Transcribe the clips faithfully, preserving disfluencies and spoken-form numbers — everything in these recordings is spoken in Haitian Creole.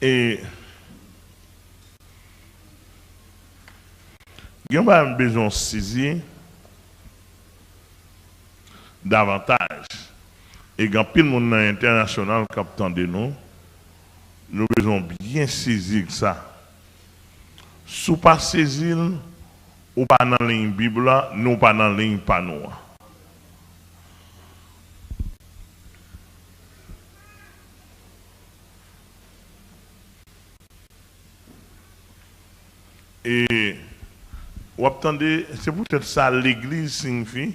E gen yon bagay m bezwen w sezi davantaj. E gen anpil moun nan entènasyonal k ap tande nou. Nou bezwen w byen sezi sa. Si w pa sezi l, ou pa nan liy Bib la, ni w pa nan liy pa nou an. E w ap tande, se poutèt sa legliz siyifi,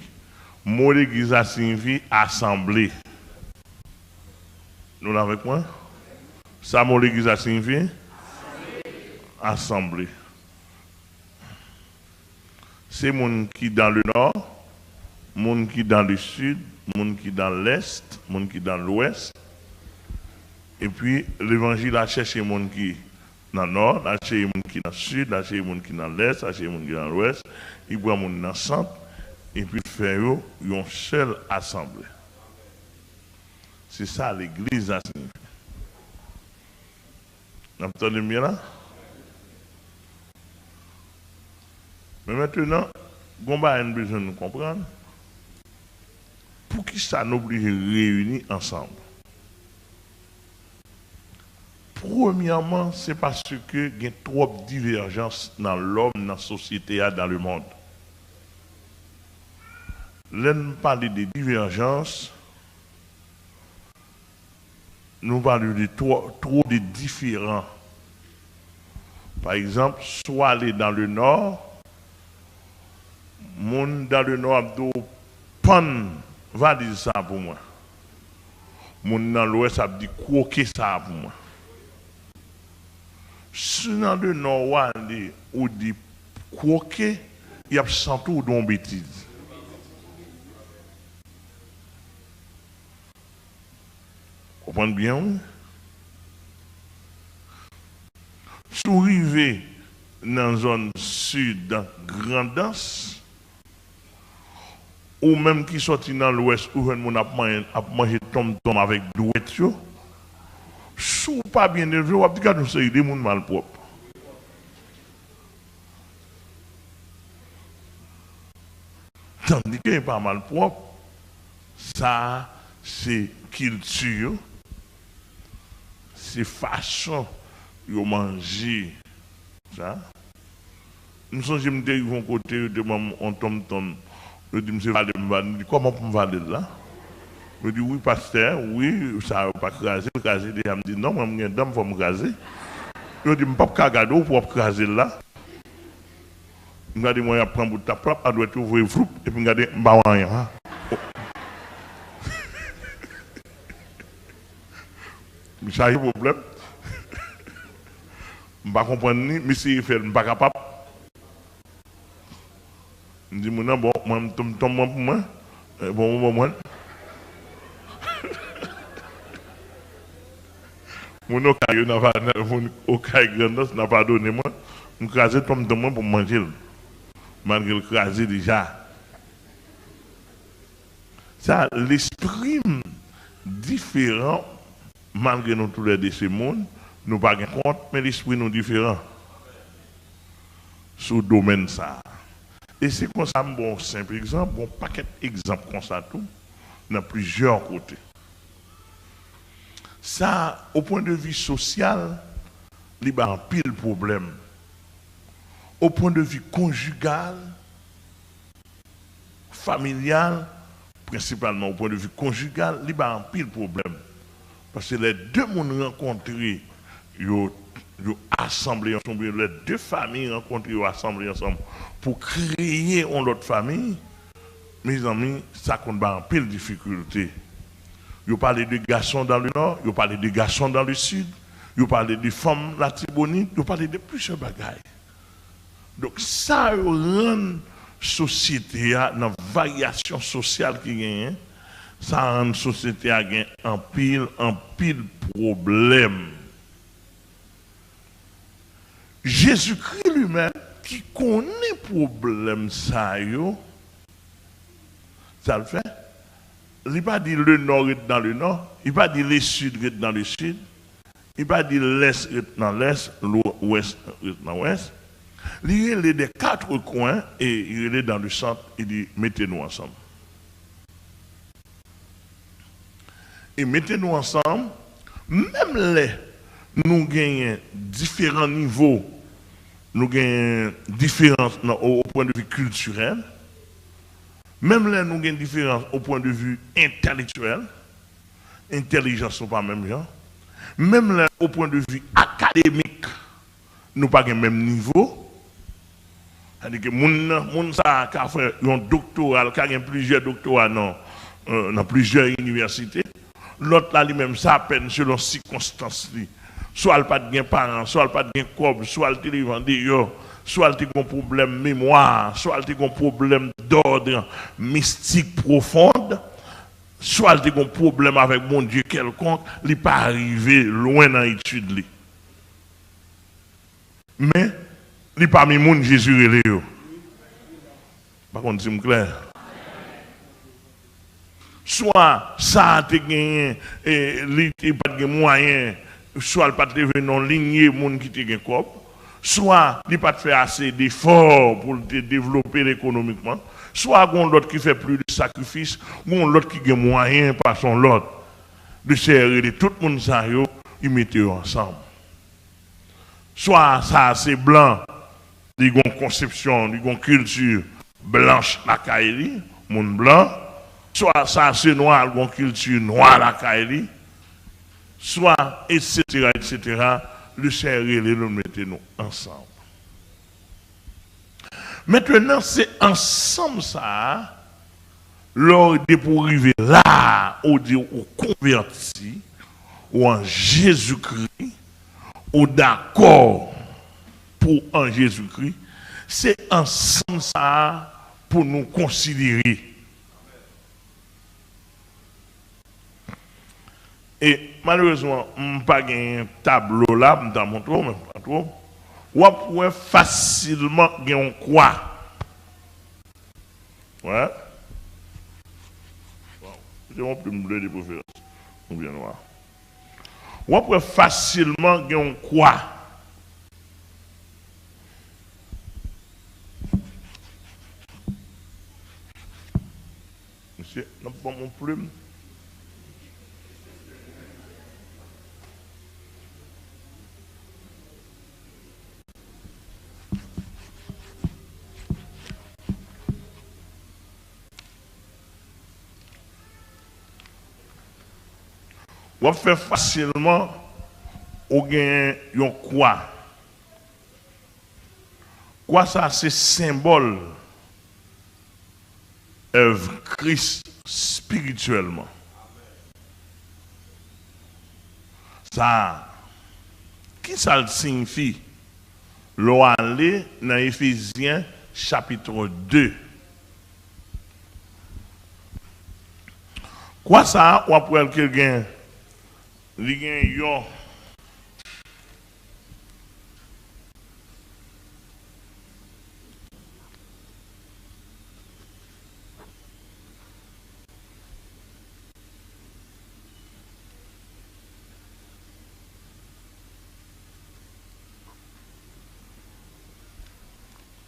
mo legliz la siyifi asanble. Nou la avèk mwen? Sa mo legliz la siyifi? Asanble. Se moun ki dans le nord, moun ki dans le sud, moun ki dans l'est, moun ki dans l'ouest. Epi levanjil la chèche moun ki nan nò, l al chèche moun ki nan sid, l al chèche moun ki nan lès, l al chèche moun ki nan lwès, li pran moun nan sant, epi l fè yo yon sèl asanble. Se sa legliz la siyifi. N ap tande m byen la? Men mentenan, gon bagay n bezwen nou konprann. Poukisa n oblije reyini ansanm? Premyèman, se paske gen twòp divèjans nan lòm, nan sosyete a, dans le monde. Lè n pale de divèjans, nou pale de two, two de diferan. Pa egzanp, si w ale dans le nord, moun dans le nord ap di w, pann valiz sa a pou mwen. Moun nan lwès ap di, kwoke sa a pou mwen. Si nan le nord w ale, ou di, kwoke, y ap santi w di yon betiz. Konprann byen, wi. Si w rive nan zòn sid, Grandans, ou menm ki sòti nan lwès, ou jwenn moun ap manje, ap manje tonmtonm avèk dwèt yo, si w pa byen elve, w ap di, gad yon seri de moun malpwòp. Tandike e pa malpwòp, sa a se kilti yo, se fason yo manje sa. M sonje m te rive yon kote, yo te ban m yon tonmtonm. Yo di m se vale m vale. M di, kòman pou m vale l la? Yo di, wi, pastè, wi, sa yo pa kraze l, kraze deja. M di, non, mwen, m gen dan, fò m kraze. Yo di, m p ap ka gade w pou w ap kraze l la. M gade mwen, y ap pran bout taplap a dwèt yo, voye vloup, epi m gade, m pa wè anyen. Sa se pwoblèm. M pa konprann li, m eseye fè l, m pa kapab. M di moun nan, bon, mwen, m tonm, tonm mwen pou mwen. Eh, bon, bon, bon, mwen. Moun Okay yo, nan pa, nan, moun Okay Grandans, nan padone mwen. M kraze tonmtonm mwen pou m manje l. Malgre l kraze deja. Sa, lespri m diferan, malgre nou toulède se moun, nou pa gen kont, men lespri nou diferan sou domèn sa a. E se konsa m ba w senp egzanp, gon pakèt egzanp konsa tou, nan plizyè kote. Sa, o pwen de vi sosyal, li ba anpil pwoblèm. O pwen de vi konjigal, familyal, prensipalman o pwen de vi konjigal, li ba anpil pwoblèm. Paske lè de moun rankontre, yo, yo asanble ansanm, oubyen lè de fanmi rankontre, yo asanble ansanm pou kreye yon lòt fanmi, mezanmi, sa konn ba anpil difikilte. Yo pale de gason dans le nord, yo pale de gason dans le sud, yo pale de fanm Latibonit, yo pale de plizyè bagay. Donk, sa yo rann sosyete a, nan varyasyon sosyal ki genyen, sa rann sosyete a gen anpil, anpil pwoblèm. Jezikri li menm, ki konnen pwoblèm sa yo, sa l fè? Li pa di le nord ret dans le nord, li pa di le sud ret dans le sud, Li pa di lès ret nan lès, lwès ret nan wès. Li rele des quatre coins e li rele dans le centre, li di, mete nou ansanm. E mete nou ansanm, menm lè nou genyen diferan nivo, nou genyen diferans nan, o, o pwen de vi kiltirèl, menm lè nou gen diferans o pwen de vi entèlektyèl, entèlijans nou pa menm jan, menm lè o pwen de vi akademik, nou pa gen menm nivo. Sètadi ke moun nan, moun sa a ka fè yon doktora, l ka gen plizyè doktora nan, euh, nan plizyè inivèsite. Lòt la, li menm, sa apèn selon sikonstans li. Swa l pa t gen paran, swa l pa t gen kòb, swa l te leve andeyò, swa l te gen yon pwoblèm memwa, swa l te gen yon pwoblèm d'ordre mystique profond, swa l te gen yon pwoblèm avèk Bondye kèlkonk, li pa rive lwen nan etid li. Men, li pami moun Jezi rele yo. Pa konn si m klè. Swa sa a te genyen, e, li, li pa t gen mwayen, swa l pa t leve nan linye moun ki te gen kòb, swa li pa t fè ase defò pou l te devlope l ekonomikman, swa gen yon lòt ki fè plis de sakrifis, gen yon lòt ki gen mwayen pase yon lòt. Lesenyè rele tout moun sa yo, li mete yo ansanm. Swa sa a se blan, li gon konsepsyon, li gon kilti blanch lakay li, moun blan, swa sa a se nwa, li gon kilti nwa lakay li, swa, etsetera, etsetera, Lesenyè rele nou, mete nou ansanm. Mentenan, se ansanm sa a, lè w, depi w rive la a, ou di ou konvèti, ou an Jezikri, ou dakò pou w an Jezikri, se ansanm sa a pou nou konsidere. E malerezman, m pa gen tablo la, m ta montre w, men m pa twò. W ap wè fasilman gen yon kwa. Wè. Bon, se yon plim ble de preferans. Oubyen nwa. W ap wè fasilman gen yon kwa. Mesye, n ap ban m yon plim. W ap fè fasilman ou gen yon kwa. Kwa sa a se senbòl èv Kris espirityèlman. Sa a, ki sa l siyifi lè w ale nan Efezyen chapit de? Kwa sa a, w ap wè l ke gen, li gen yon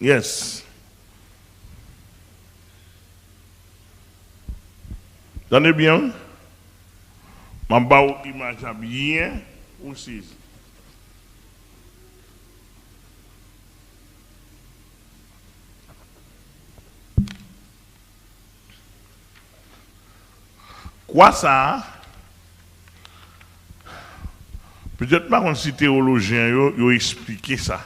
Yes. Tande byen, wi. M ap ba w imaj la byen pou w sezi. Kwa sa a, petèt m pa konn si teyolojyen yo, yo eksplike sa.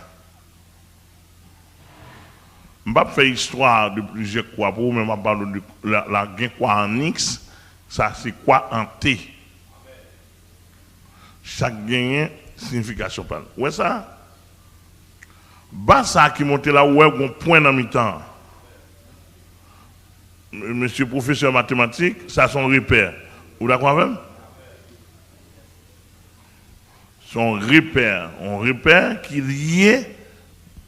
M p ap fè istwa de plizyè kwa pou ou, men m ap pale de la, la gen kwa an X, sa se kwa an T. Chak genyen siyifikasyon pa l. Ou wè sa? Ba sa a ki monte la, ou wè gon pwen nan mitan an. Mesye pwofesè matematik, sa se yon repè. Ou dakò avè m? Se yon repè, yon repè ki lye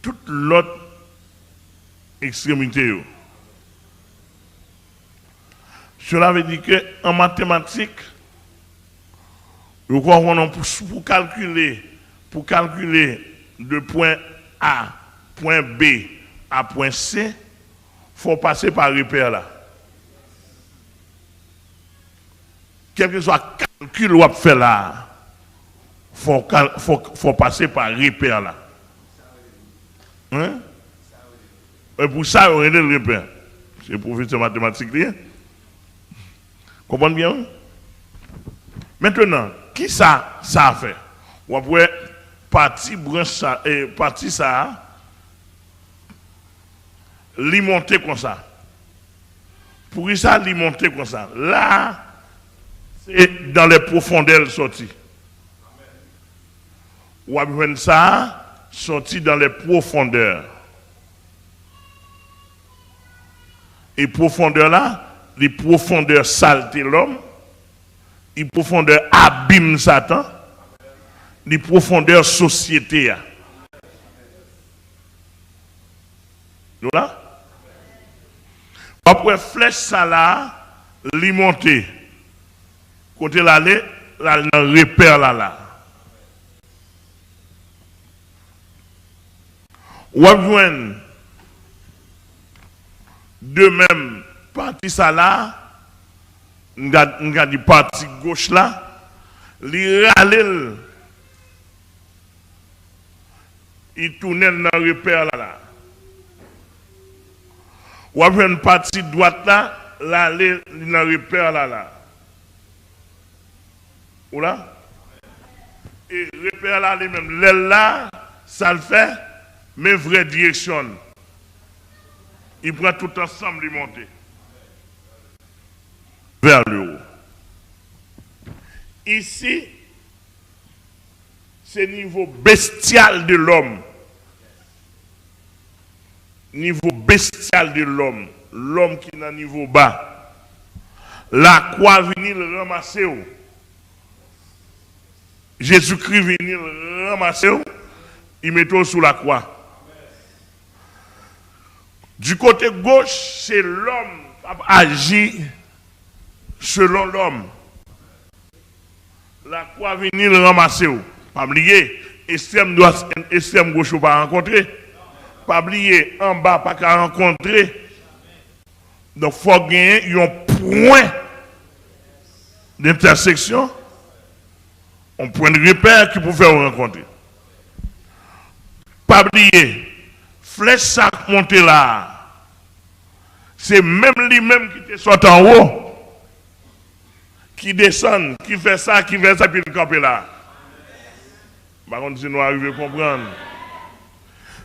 tout lòt ekstremite yo. Cela veut dire que an matematik, Yo kwè w konnen pou, pou kalkile, pou kalkile de pwen A, pwen B a pwen C, fò w pase pa repè la. Kèlkeswa kalkil w ap fè la a, fò w kal-, fò, fò w pase pa repè la. Hein? E pou sa, yo rele l repè. Se pwofesè matematik li ye. Konprann byen, wi? Mentenan, kisa sa fè? W ap wè pati branch sa, e, pati sa a, li monte konsa. Poukisa li monte konsa? La a, se dans les profondeurs l sòti. W ap jwenn sa a sòti dans les profondeurs. E pwofondè la, li pwofondè salte lòm, li pwofondè abim Satan, li pwofondè sosyete a. Nou la? W ap wè flèch sa la, li monte. Kote l ale? L al nan repè la la. W ap jwenn de menm pati sa la, m ka, m ka di pati goch la, li rale l, li tounen l nan repè la la. W ap jwenn pati dwat la, l ale, li nan repè la la. Ou la? E repè la li menm, lè l la, sa l fè, men vrè direksyon l. Li pran tout ansanm, li monte. Vers le haut. Isi, se nivo bestyal de lòm. Nivo bestyal de lòm. Lòm ki nan nivo ba. Lakwa vini, l ranmase w. Jezikri vini, l ranmase w, li mete w sou lakwa. Du kote goch, se lòm k ap aji selon lòm. Lakwa vini, l ranmase w. Pa bliye, ekstrèm dwat, ekstrèm goch yo pa rankontre. Pa bliye, anba pa ka rankontre. Donk, fòk genyen yon pwen dentèseksyon, yon pwen de repè ki pou fè yo rankontre. Pa bliye, flèch sa k monte la a, se menm li menm ki te sot anwo, ki desann, ki fè sa, ki fè sa, epi l kanpe la. M pa konn si nou arive konprann.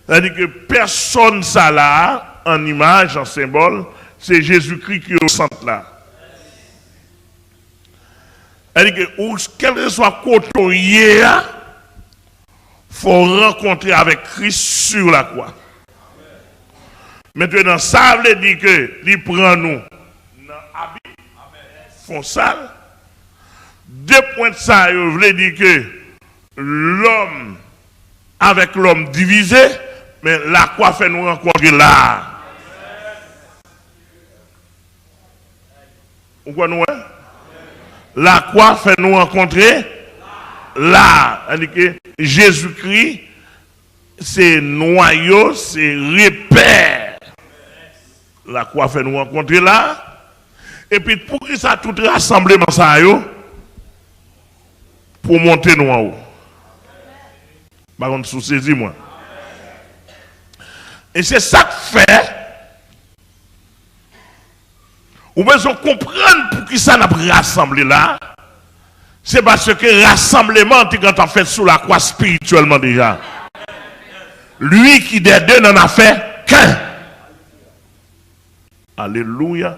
Sètadi ke pèsòn sa la a, an imaj, an senbòl, se Jezikri ki o sant la. Sètadi ke ou, kèlkeswa kote w ye a, fò w rankontre avèk Kris sur la croix. Mentenan, sa vle di ke li pran nou nan abim, fon sal. De pwent sa yo vle di ke lòm avèk lòm divize, men lakwa fè nou rankontre la a. Ou kwè nou wè? Lakwa fè nou rankontre la a. Sètadi ke Jezikri se nwayo, se repè. Lakwa fè nou rankontre la. Epi poukisa tout rasanbleman sa yo? Pou monte nou anwo. M pa konn si w sezi mwen. E se sa k fè ou bezwen konprann poukisa n ap rasanble la. Se paske rasanbleman an te gentan fèt sou lakwa espirityèlman deja. Lui qui des deux n'en a fait qu'un. Alelouya.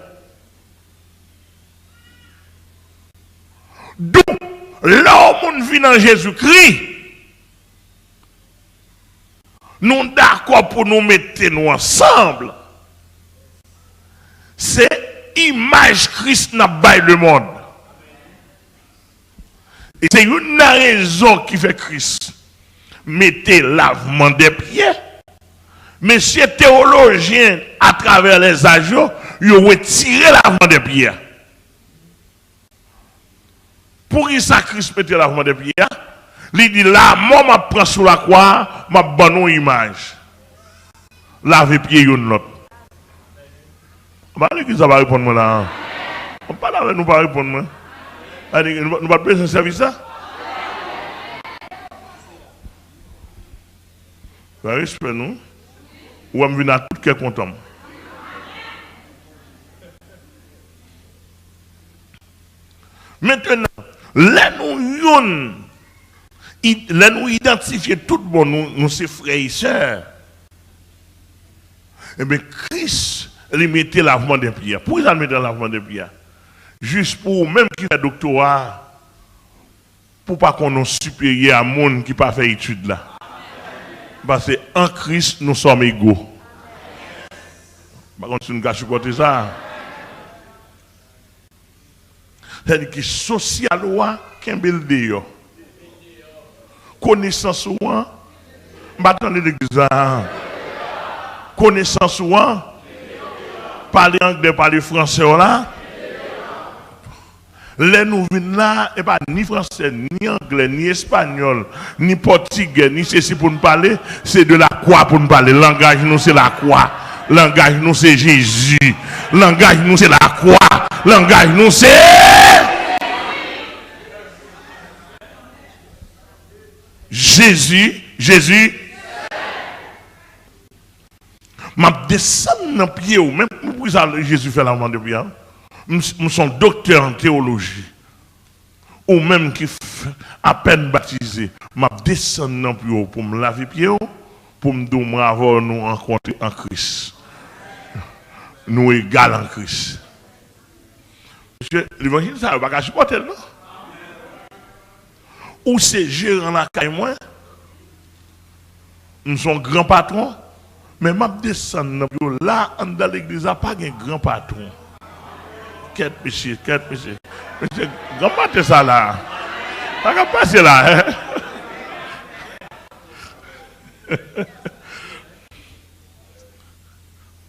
Donk, lè yon moun vin an Jezikri, nou dakò pou nou mete nou ansanm. Se imaj Kris n ap bay lemonn. E se youn nan rezon ki fè Kris mete lavman dè pyè. Mesye teyolojyen, atravè lèzaj yo, yo retire lavman dè pyè. Poukisa Kris mete lavman dè pye a? Li di, lamò m ap pran sou lakwa a, m ap ban nou yon imaj. Lave pye youn lòt. Anba legliz la pa reponn mwen la. Mwen pale avè nou, pa reponn mwen. Ann, nou, nou pa t bezwen sèvis la? Fè respè nou. Ou wè m vin a tout kè kontan m. Mentenan, lè nou youn, i- lè nou idantifye tout bon nou, nou se frè e sè, enben, Kris, li mete lavman dè pye a. Poukisa l mete lavman dè pye a? Jis pou ou menm ki fè doktora a, pou w pa konn yon siperyè a moun ki pa fè etid la. Paske an Kris, nou sòm ego. M pa konn si nou ka sipòte sa. Sètadi ke sosyal ou a, kenbe l deyò. Konesans ou an, m pa tande legliz la. Konesans ou an, pale anglè, pale fransè w la. Lè nou vin la, e pa ni fransè, ni anglè, ni espanyòl, ni pòtigè, ni sesi pou n pale, se de lakwa pou n pale. Langaj nou se lakwa. Langaj nou se Jezi. Langaj nou se lakwa. Langaj nou se Jezi, Jezi. M ap desann nan pye w. Men poukisa Jezi fè lavman dè pye a. M, m se yon doktè an teyoloji. Ou menm ki f- apèn batize, m ap desann nan pye w pou m lave pye w, pou m di w mwen avè w nou rankontre an Kris. Nou egal an Kris. Mesye, levanjil sa yo pa ka sipòte l non. Ou se jeran lakay mwen. M se yon gran patwon, men m ap desann nan pye w la, anndan legliz la pa gen gran patwon. Kèt mesye, kèt mesye. Mesye, gran maten sa la. Sa k ap pase la, hein?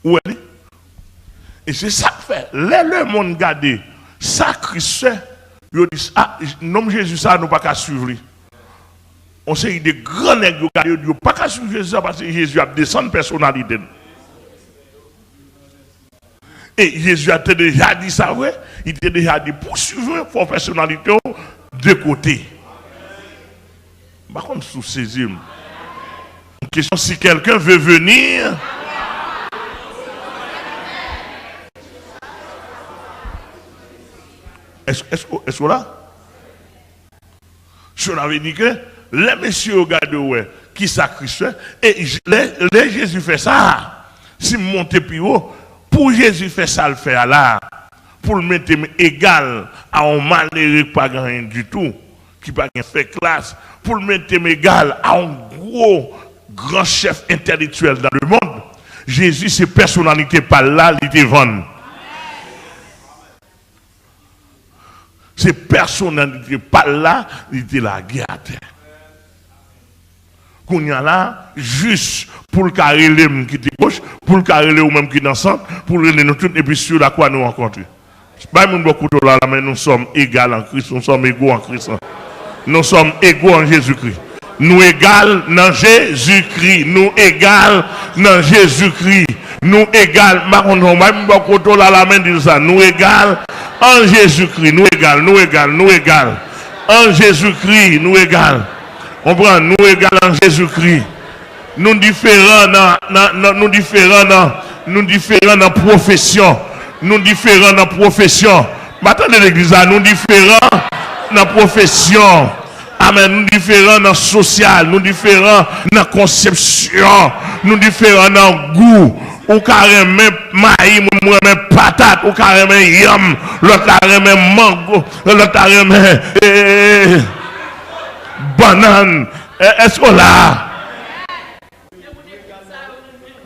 Ou wè li? E se sa k fè, lè lemonn gade sa Kris fè, yo di, a, nonm Jezi sa, nou pa ka swiv li. Yon seri de gran nèg yo gade, yo di, yo pa ka swiv Jezi sa, paske Jezi ap desann pèsonalite l. E Jezi a te deja di sa vre, li te deja di, pou w swiv mwen, fò pèsonalite w de kote. M pa konn si w sezi m. Une question, si quelqu'un veut venir, est-ce, est-ce, est-ce que là? Cela veut dire que lè mesye yo gade yo wè kisa Kris fè, e j- lè, lè Jezi fè sa, si m monte pi wo, pou Jezi fè sa l fè a la, pou l mete m egal a yon malere k pa gen anyen ditou, ki pa gen fè klas, pou l mete m egal a yon gwo gran chèf entèlektyèl dans le monde, Jezi se pèsonalite pa l la, li te vann. Se pèsonalite pa l la, li te lage atè. Kounye a la, jis pou l ka rele m ki te goch, pou l ka rele ou menm ki nan sant, pou l rele nou tout, epi sur la croix nou rankontre. Bay moun bò kote w la, la, men nous sommes égaux en Christ, nous sommes égaux en Christ. Nous sommes égaux en Jésus-Christ. Nou egal nan Jezikri. Nou egal nan Jezikri. Nou egal. M pa konn non, bay m bò kote w la, la, men di l sa. Nou egal an Jezikri. Nou egal, nou egal, nou egal. An Jezikri, nou egal. Konprann? Nou egal an Jezikri. Nou diferan nan, nan, nan, nou diferan nan, nou diferan nan pwofesyon. Nou diferan nan pwofesyon. M pa tande legliz la, nou diferan nan pwofesyon. Amèn. Nou diferan nan sosyal, nou diferan nan konsepsyon, nou diferan nan gou. Ou ka renmen mayi, mwen, mwen renmen patat, ou ka renmen yanm, lòt la renmen mango, lòt la renmen, eh, bannann. Eh, èske w la?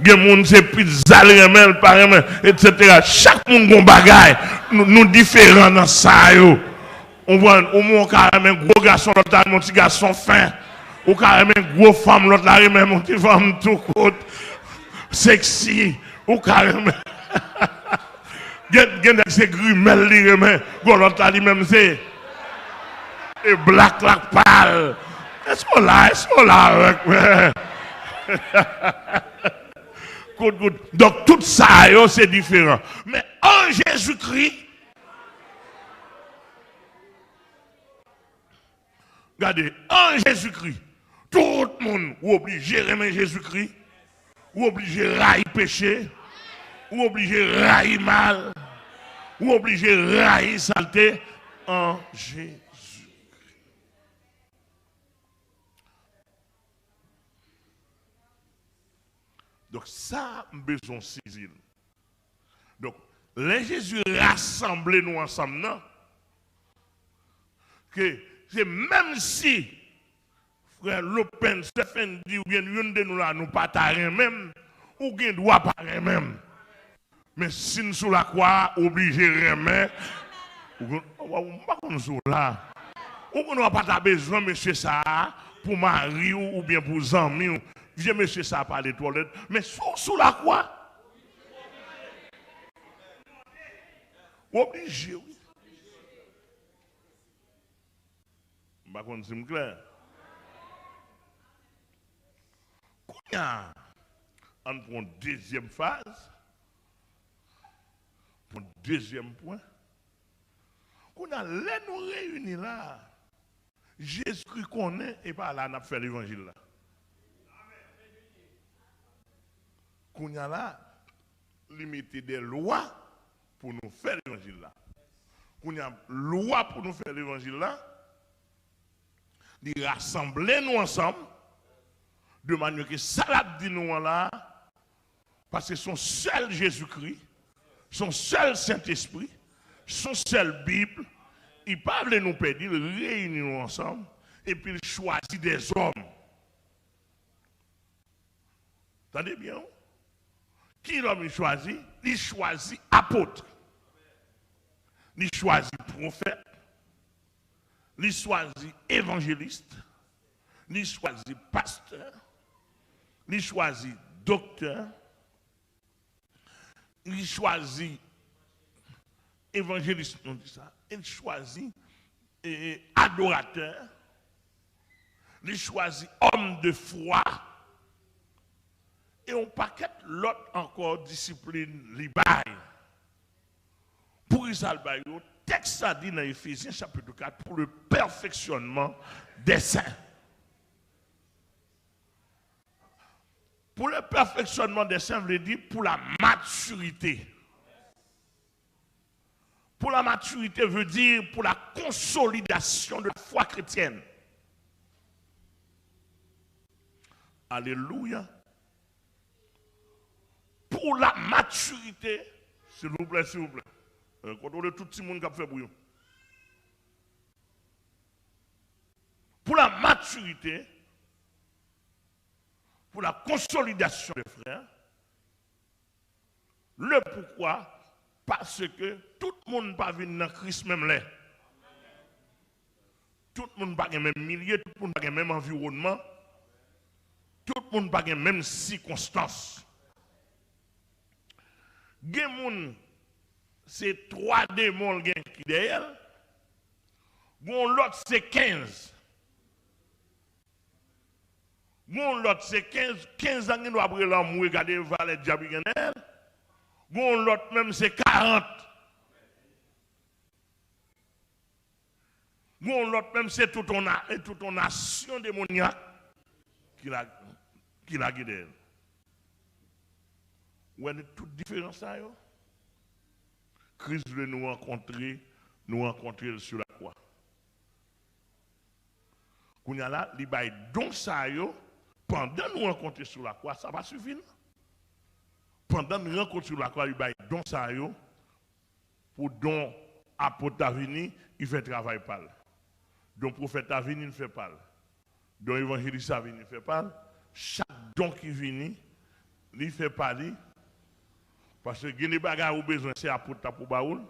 Gen moun se pizza li renmen, l pa renmen, et cetera. Chak moun gon bagay. Nou, nou diferan nan sa yo. Ou konprann? Ou moun ka renmen gwo gason, lòt la renmen yon ti gason fen. Ou ka renmen gwo fanm, lòt la renmen yon ti fanm tou kout. Seksi. Ou ka renmen. Gen, gen nèg se grimèl li renmen. Gon lòt la li menm se E blak la k pale. Èske w la? Èske w la avèk mwen? Kout, kout. Donk, tout sa yo, se diferan. Men an Jezikri, gade, an Jezikri, tout moun, ou oblije renmen Jezikri, ou oblije rayi peche, ou oblije rayi mal, ou oblije rayi salte an Jezikri. Donk, sa, m bezwen w sezi l. Donk, lè Jezi rasanble nou ansanm nan, ke se menm si frè Lopen, sè Fendi, oubyen youn de nou la, nou pa ta renmen m, ou gen dwa pa renmen m. Men si n sou lakwa a, ou oblije renmen. Ou konn, w, w, m pa konn si w la. Ou konn w pa ta bezwen mesye sa a pou mari w oubyen pou zanmi w. Vye mesye sa a pale twò lèd. Men si w sou lakwa, w oblije, wi. M pa konn si m klè. Kounye a, ann pran yon dezyèm faz, pran yon dezyèm pwen. Kounye a, lè nou reyini la a, Jezikri konnen e pa la n ap fè levanjil la. Kounye a la, li mete de lwa pou nou fè levanjil la. Kounye a, lwa pou nou fè levanjil la, li rasanble nou ansanm, de manyè ke sa l ap di nou an la, paske se yon sèl Jezikri, se yon sèl Sentespri, se yon sèl Bib, li pa vle nou pèdi, li reyini nou ansanm, epi l chwazi dèzòm. Tande byen, wi. Ki lòm li chwazi? Li chwazi apot. Li chwazi pwofèt. Li chwazi evanjelis. Li chwazi pastè. Li chwazi doktè. Li chwazi evanjelis, nou di sa. Li chwazi, e, e, adoratè. Li chwazi homme de foi. E yon pakèt lòt ankò disiplin li bay. Poukisa l bay yo? Tèks la di nan Efezyen chapit kat, pour le perfectionnement des saints. Pour le perfectionnement des saints vle di pour la maturité. Pour la maturité veut dire pour la consolidation de la foi chrétienne. Alelouya. Pour la maturité, silvouplè, silvouplè. Euh, kontwole tout timoun k ap fè bri yo. Pour la maturité, pour la consolidation des frères, le pourquoi, paske tout moun pa vin nan Kris menm lè. Tout moun pa gen menm milye, tout moun pa gen menm anviwònman, tout moun pa gen menm sikonstans. Gen moun, se twa demon l gen ki dèyè l, gen yon lòt se kenz. Gon lòt se kenz, kenz lan gen dwa ap rele anmwe, gade valè dyab ki gen dèyè l. Gon lòt menm se karant. Gon lòt menm se tout yon na-, tout yon nasyon demonyak ki la, ki lage dèyè l. Ou wè tout diferans sa yo? Kris vle nou rankontre, nou rankontre l sou lakwa. Kounye a la, li bay don sa yo, pandan nou rankontre sou lakwa, sa pa sifi non. Pandan n rankontre sou lakwa, li bay don sa yo, pou don apot la vini, li fè travay pa l. Don pwofèt la vini, li fè pa l. Don evanjelis la vini, li fè pa l. Chak don ki vini, li fè pa li. Paske gen de bagay ou bezwen se apot la pou ba ou l.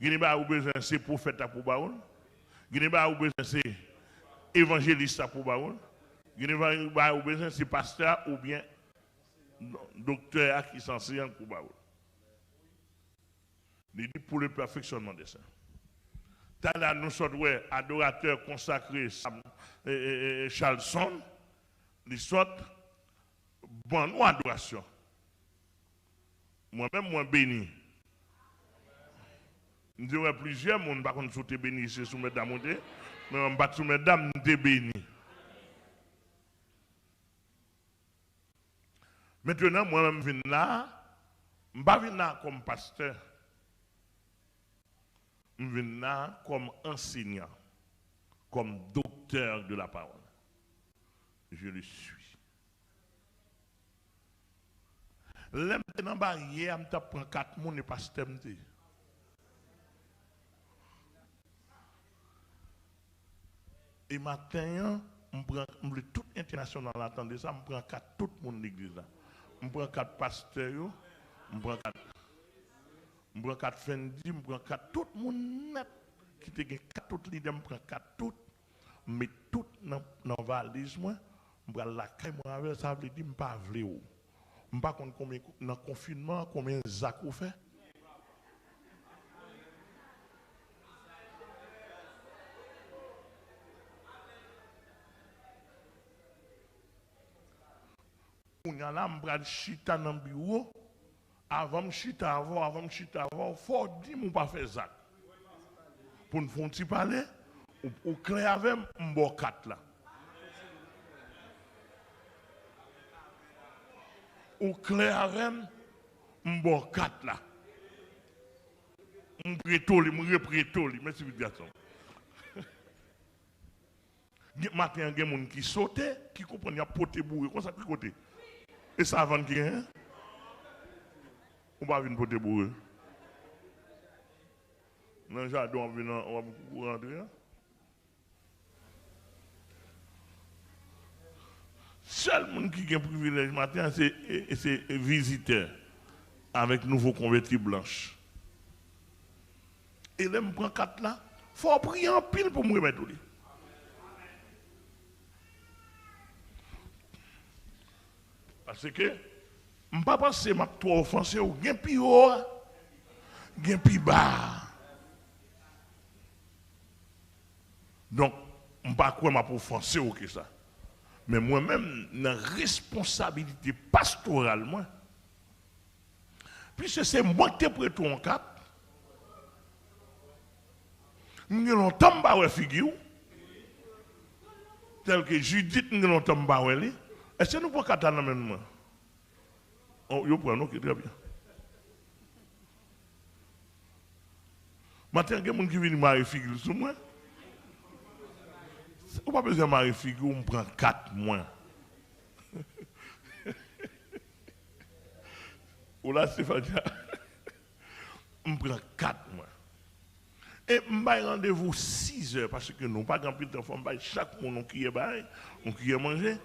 Gen de bagay ou bezwen se pwofèt la pou ba ou l. Gen de bagay ou bezwen se evanjelis la pou ba ou l. Gen de bagay ou bezwen se pastè a oubyen doktè a ki sanse an pou ba ou l. Li di pour le perfectionnement des saints. Talè a nou sot wè adoratè konsakre Sam, e, e, e, e, Charlson, li sot ban nou adorasyon. Mwen menm, mwen beni. M te wè plizyè moun, m pa konn si w te beni, se sou mètdam ou te, men mwen m pa t sou mètdam, m te beni. Mentenan, mwen menm m vin la, m pa vin la kòm pastè. M vin la kòm ansenyan, kòm doktè de la pawòl. Je le suis. Lè m te nan baryè a, m t ap pran kat moun e pastè m te ye. E maten an, m pran, m vle tout entènasyonal la tande sa, m pran kat tout moun legliz la. M pran kat pastè yo, m pran kat, m pran kat Fendi, m pran kat tout moun nèt ki te gen kat, tout lidè, m pran kat tout, m met tout nan, nan valiz mwen, m pral lakay mwen avè l, sa vle di m pa vle w. M pa konn konbyen, nan konfinman an, konbyen zak ou fè. Kounye a la, m pral chita nan biwo. Avan m chita avè w, avan m chita avè w, fò w di m ou pa fè zak. Pou n fè yon ti pale, ou, ou klè avè m, m ba w kat la. Ou klè avè m, m ba w kat la. M preto li, m repreto li. Mèsi, pitit gason. Gen, maten an, gen moun ki sote, ki konprann y ap pote boure. Konsa ki kote? E savann ki genyen? Ou pa vin pote boure. Nan jaden w ap vin an, w ap koukou rantre an. Sèl moun ki gen privilèj maten an, se, e, se vizitè avèk nouvo konvèti blanch. E lè m pran kat la, fò w priye anpil pou m remèt ou li. Paske m pa panse m ap twò ofanse w. Gen pi wo a, gen pi ba a. Donk, m pa kwè m ap ofanse w ke sa. Men mwen menm, nan responsabilite pastoral mwen, piske se mwen ki te prete w yon kat, m gen lontan m pa wè figi w. Tèlke Jidit, m gen lontan m pa wè li. Èske nou pran kat la nan men nou? Oh, yo pran, ok, trè byen. Maten an, gen moun ki vini mare figi l sou mwen. Ou pa bezwen mare figi w, m pran kat mwen. Ou la, Stefania? M pran kat mwen. E m bay randevou sizè, paske nou pa gen anpil tan, fò m bay chak moun yon kiyè bay, yon kiyè manje.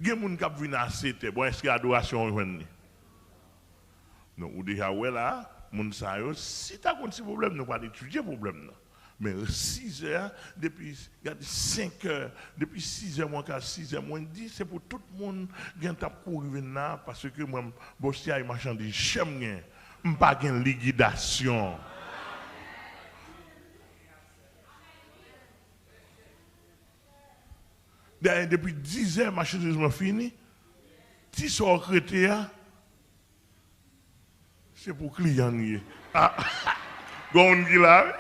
Gen moun k ap vin a setè. Bon, èske adorasyon an jwenn li? Donk, ou deja wè la, moun sa yo, si ta konn se pwoblèm, nou pral etidye pwoblèm nan. Men sizè a, depi, gade, senkè, depi sizè mwen ka, sizè mwen dis, se pou tout moun gen tan ap kouri vin la, paske mwen, bòs ti ay machandiz chè m gen, m pa gen likidasyon. Dayè, depi dizè, machandiz mwen fini. Ti sa w rete a, se pou kliyan n ye. Ah, gon moun ki la, wi.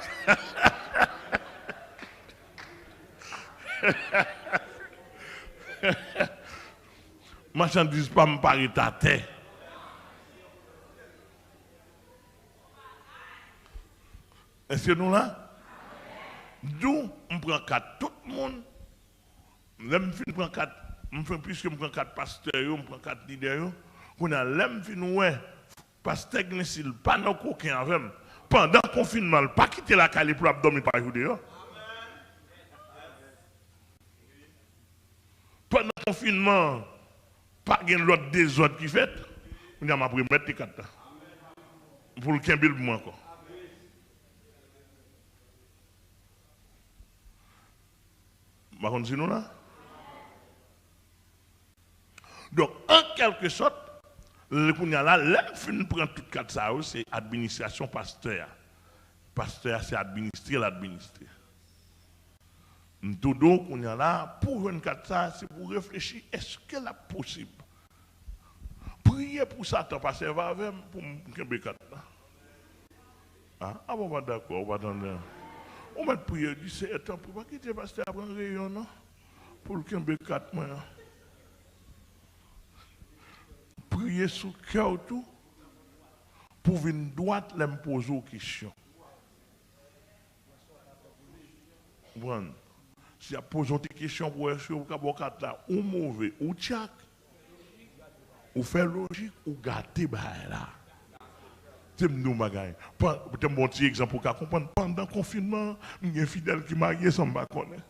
Machandiz pa m pa ret atè. Èske nou la? Dou, m pran kat tout moun. Lè m fin pran kat, m fin, piske m pran kat pastè yo, m pran kat lidè yo. Kounye a, lè m fin wè pastè Glensil pa nan koken avè m, pandan konfinman, l pa kite lakay li pou l ap dòmi pa jou deyò. Pandan konfinman, pa gen lòt dezòd ki fèt. Kounye a, m ap remèt li kat la pou l kenbe l pou mwen ankò. M pa konn si nou la. Donk, an kèlke sòt, lè, kounye a la, lè m fin pran tout kat sa yo, se administrasyon pastè a. Pastè a se administre l administre. M tou di w kounye a la, pou jwenn kat sa, se pou w reflechi, èske l ap posib? Priye pou Satan pa sèvi avè m pou m kenbe kat la. A, a bon, w pa dakò, w pa tande. Ou mèt priye, di, Seyè, tanpri, pa kite pastè a pran reyon, non, pou l kenbe kat mwen an. Priye sou kè w tou, pou w vin dwat lè m poze w kesyon. Konprann? Si y ap poze w ti kesyon pou wè si yo ka ba w kat la, ou move, ou tchak, ou fè lojik, ou gate bagay la. Se m di w bagay. Pran, te m ba w ti egzanp ou ka konprann. Pandan konfinman an, m gen fidèl ki marye san m pa konnen.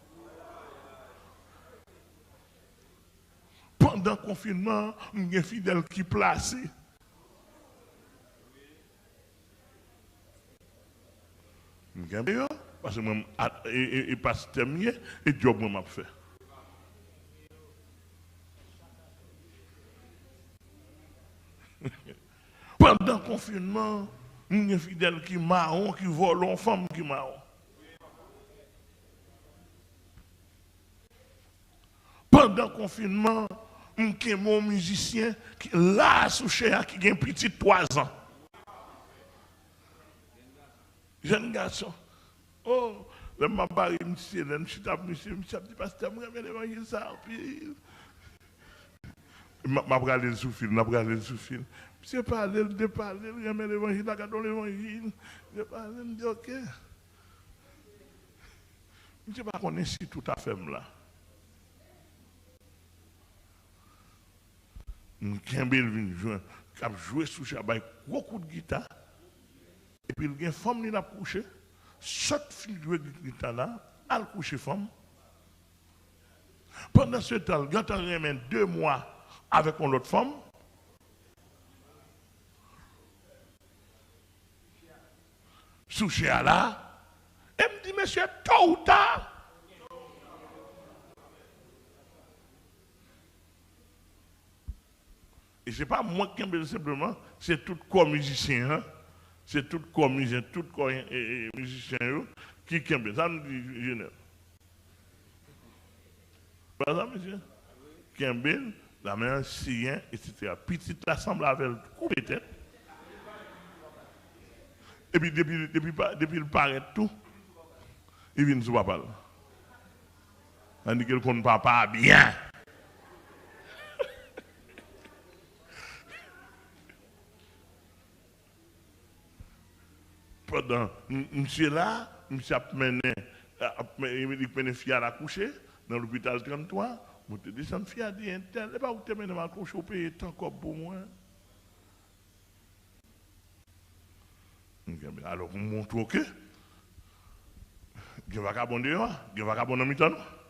Pandan konfinman an, m gen fidèl ki plase. M kenbe yo, paske mwen, m a- e, e, e pastè m ye, e djòb mwen m ap fè. Pandan konfinman, m gen fidèl ki mawon, ki vòlò yon fanm ki mawon. Pandan konfinman, m kenbe yon mizisyen ki la sou chè a, ki gen pitit twa zan. Jèn gason. O, lè m ap bare misye, lè m chita ap misye, misye ap di, Pastè, m renmen levanjil sa anpil. M ap, m ap rale l sou fil, m ap rale l sou fil. Misye pale, l depale, l renmen levanjil la, gade yon levanjil. Depale, m di, oke. Misye pa konnen si tout afè m la. M kenbe l vin jwenn, k ap jwe sou chè a, bay gwo kout gita. Epi l gen fanm li l ap kouche, sot fin jwe gita la, al kouche fanm. Pandansetan, l gentan renmen de mwa avèk yon lòt fanm. Sou chè a la, e m di, mesye, to ou ta. E se pa mwen ki kenbe l senpleman, se tout kò mizisyen an, se tout kò mizisyen, tout kò, e, e, mizisyen yo ki kenbe l. Sa m di, Jenèl? Pran sa, mesye. Kenbe l, lanmen an siyen, etsetera. Pitit la sanble avè l, koupe tèt. Epi depi, depi pa- depi l parèt tou, li vin sou papa l. Tandike l konn papa a byen. Pandan m- misye la, misye ap mennen, ap men- li mennen fi a al akouche nan lopital tranntwa, monte desann fi a di, entèl, e pa ou ki te mennen m al kouche, ou peye tan kòb pou mwen. M kenbe, alò pou m montre w ke gen vakabon deyò a, gen vakabon nan mitan nou.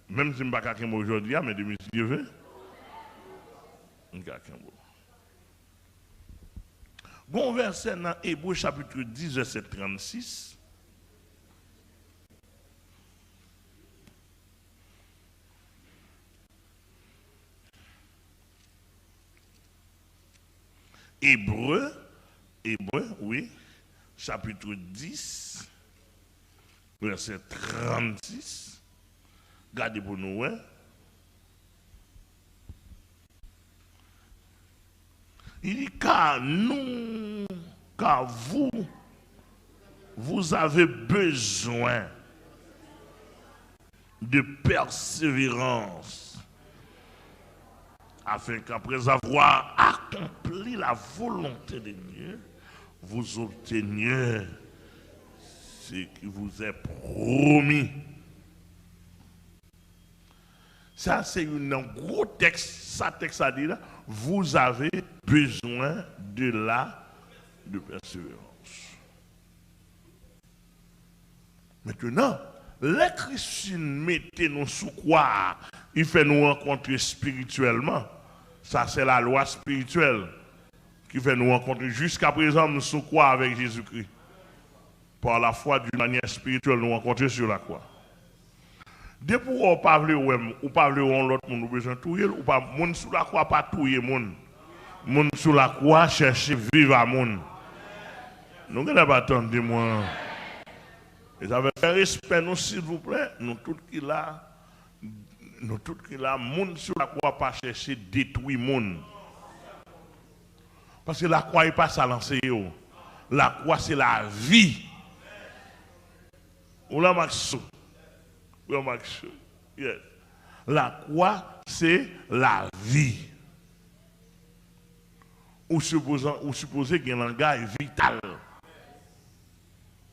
Menm si m pa ka kenbe w jodi a, men demen si Dye vle, m ka kenbe w. Gon vèsè nan Ebre chapit dis, vèsè trannsis. Ebre, Ebre, wi, chapit dis, vèsè trannsis. Gade pou nou wè. Li di, car nous, car vous, vous avez besoin de persévérance, afin qu'après avoir accompli la volonté de Dieu, vous obteniez ce qui vous est promis. Sa se youn nan gwo tèks, sa tèks la di la, vous avez besoin de la, de persévérance. Mentnan, lè Kris fin mete nou sou kwa a, li fè nou rankontre espirityèlman. Sa se lalwa espirityèl ki fè nou rankontre. Jiskaprezan, m sou kwa avèk Jezikri. Par la foi, d'une manière spirituelle, nou rankontre sur la croix. Depi w wè w pa vle wè m, ou pa vle wè yon lòt moun, ou bezwen touye l, ou pa, moun sou lakwa pa touye moun. Moun sou lakwa chèche viv a moun. Nou genlè pa tande mwen. E sa fè, fè respè nou, silvouplè. Nou tout ki la, nou tout ki la, moun sou lakwa pa chèche detwi moun. Paske lakwa e pa sa l anseye w. Lakwa se lavi. Ou la, Maxo? Ou la, Maxo? Yes. Lakwa se lavi. Ou sipoze, ou sipoze gen langaj vital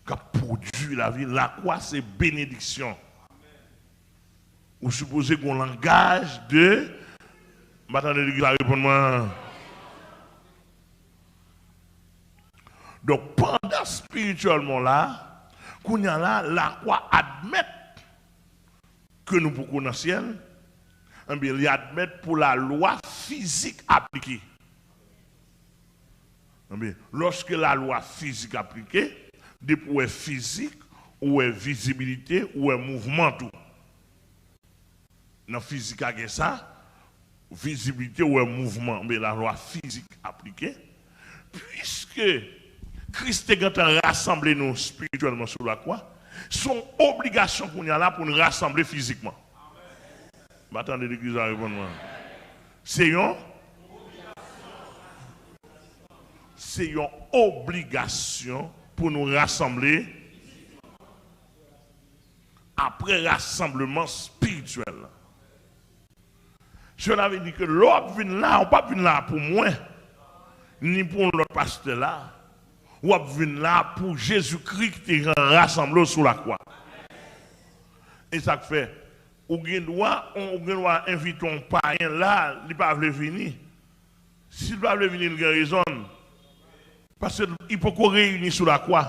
k ap pwodui lavi. Lakwa se benediksyon. Ou sipoze gen yon langaj de, m pa tande legliz la reponn mwen. Donk, pandan espirityèlman la, kounye a la, lakwa admèt ke nou poko nan syèl, enben, li admèt pou lalwa fizik aplike. Enben, lòske lalwa fizik aplike, depi w wè fizik, ou wè vizibilite, ou wè mouvman tou. Nan fizik a gen sa, vizibilite, ou wè mouvman, men lalwa fizik aplike. Piske Kris te gentan rasanble nou espirityèlman sou lakwa, se yon obligasyon kounye a la pou n rasanble fizikman. M pa tande legliz la reponn mwen. Se yon, se yon obligasyon pou nou rasanble apre rasanbleman espirityèl la. Cela veut dire ke lè w ap vin la, w p ap vin la pou mwen, ni pou yon lòt pastè la. W ap vin la pou Jezikri ki te rasanble w sou lakwa. E sa k fè, ou gen dwa, ou gen dwa envite yon payen la, li pa vle vini. Si l pa vle vini, l gen rezon l. Paske li poko reyini sou lakwa.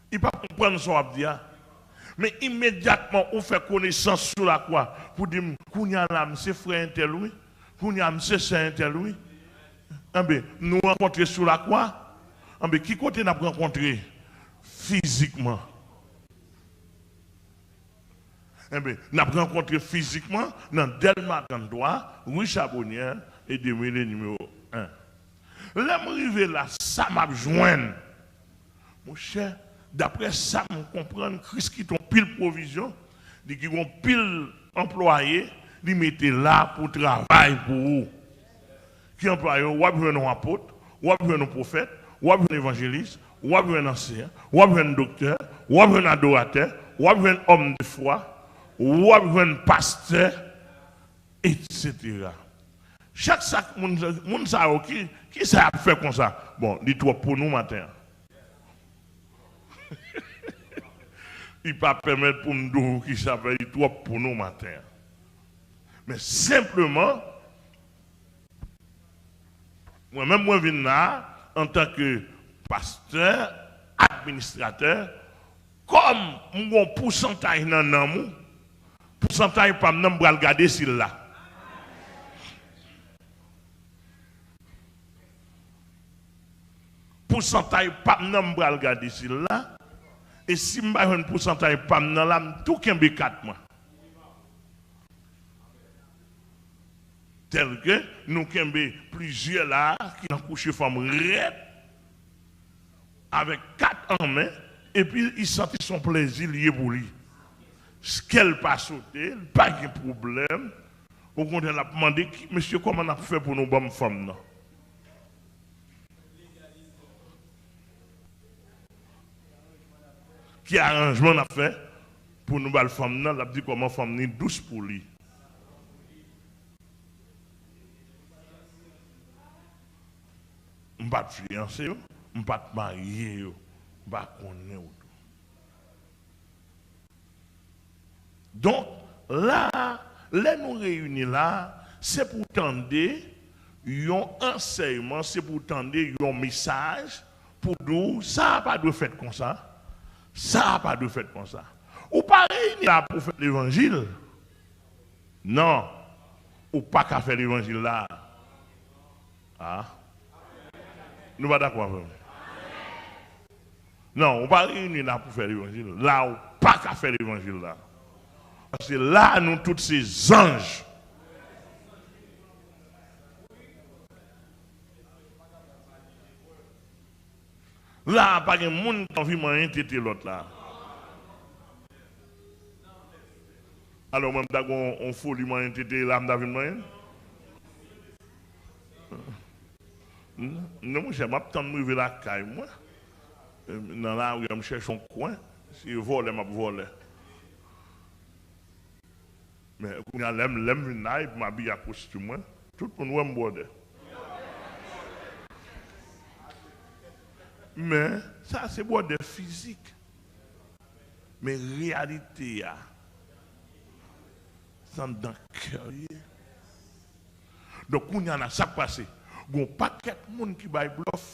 Li pa konprann sa w ap di a. Men imedyatman ou fè konesans sou lakwa, pou di m, kounye a la, m se frè entèl, wi. Kounye a, m se sè entèl, wi. Enben, nou rankontre sou lakwa. Enben, ki kote n ap rankontre? Fizikman. Enben, n ap rankontre fizikman nan Dèlma trannntwa, ri Chabonyè, e de mil e nimewo en. Lè m rive la, sa m ap jwenn? Monchè, daprè sa m konprann, Kris kite yon pil pwovizyon, li gen yon pil anplwaye, li mete la pou travay pou ou. Ki anplwaye w? W ap jwenn yon apot, w ap jwenn yon pwofèt, w ap jwenn evanjelis, w ap jwenn ansyen, w ap jwenn doktè, w ap jwenn adoratè, w ap jwenn òm de fwa, w ap jwenn pastè, etsetera. Chak sa, moun, moun sa yo, ki, ki sa y ap fè konsa? Bon, li twòp pou nou maten an. Li pa pèmèt pou m di w ki sa fè li twòp pou nou maten an. Men senpleman, mwen menm, mwen vin la antanke pastè, administratè, kòm m gen yon pousantaj nan nanm ou, pousantaj pa m nan, m pral gade si l la. Pousantaj pa m nan, m pral gade si l la. E si m pa jwenn pousantaj pa m nan la, m tou kenbe kat mwen. Tèlke nou kenbe plizyè la ki nan kouche fanm rèd, avèk kat an men, epi li santi se yon plezi li ye pou li. Kè l pa sote, li pa gen pwoblèm. Okontrè, l ap mande, ki, mesye, kòman n ap fè pou nou ban m fanm nan? Ki aranjman n ap fè pou nou ba l fanm nan? L ap di kòman fanm ni dous pou li. M pa t fiyanse yo, m pa t marye yo, m pa konnen yo tou. Donk, la, lè nou reyini la, se pou tande yon ansèyman, se pou tande yon mesaj pou di w, sa a pa dwe fèt konsa, sa a pa dwe fèt konsa. Ou pa reyini la pou fè levanjil. Non, ou pa ka fè levanjil la. A. Nou pa dakò avè m? Non, ou pa reyini la pou fè levanjil. La, ou pa ka fè levanjil la. Paske la, nou tout se zanj. La a, pa gen moun ki anvi manyen tete lòt la. Alò, mwen, m ta gen yon, yon foli manyen tete la, m ta vin manyen l? Non, monchè, m ap tann m rive lakay mwen. Nan lari a, m chèche yon kwen. Se vòlè m ap vòlè. Men, kounye a, lè m, lè m vin la, epi m abiye ak kostim mwen, tout moun wè m bwòdè. Men, sa se bwòdè fizik. Men reyalite a, se anndan kè w ye. Donk, kounye a la, sa k pase? Gon pakèt moun ki bay blòf.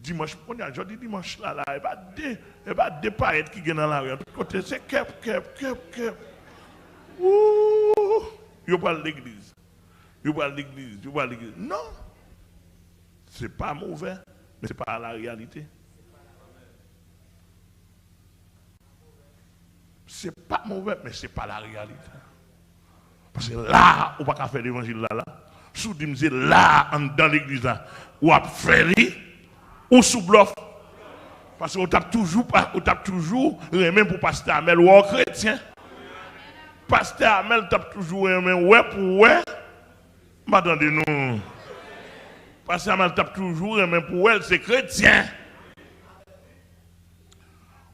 Dimanch, kounye a, jodi dimanch la, la, e pa de, e pa de payèt ki gen nan lari an. Tout kote, se kèp, kèp, kèp, kèp. Ooh! Yo pral legliz. Yo pral legliz. Yo pral legliz. Non! Se pa movè, men se pa la reyalite. Se pa movè, men se pa la reyalite. Paske la a, ou pa ka fè levanjil la la. Si w di m se la a, anndan legliz la, w ap fè li, ou sou blòf. Paske ou t ap toujou pa, ou t ap toujou renmen pou pastè Amèl wè w kretyen. Pastè Amèl t ap toujou renmen wè pou wè. M pa tande nou. Pastè Amèl t ap toujou renmen pou wè l se kretyen.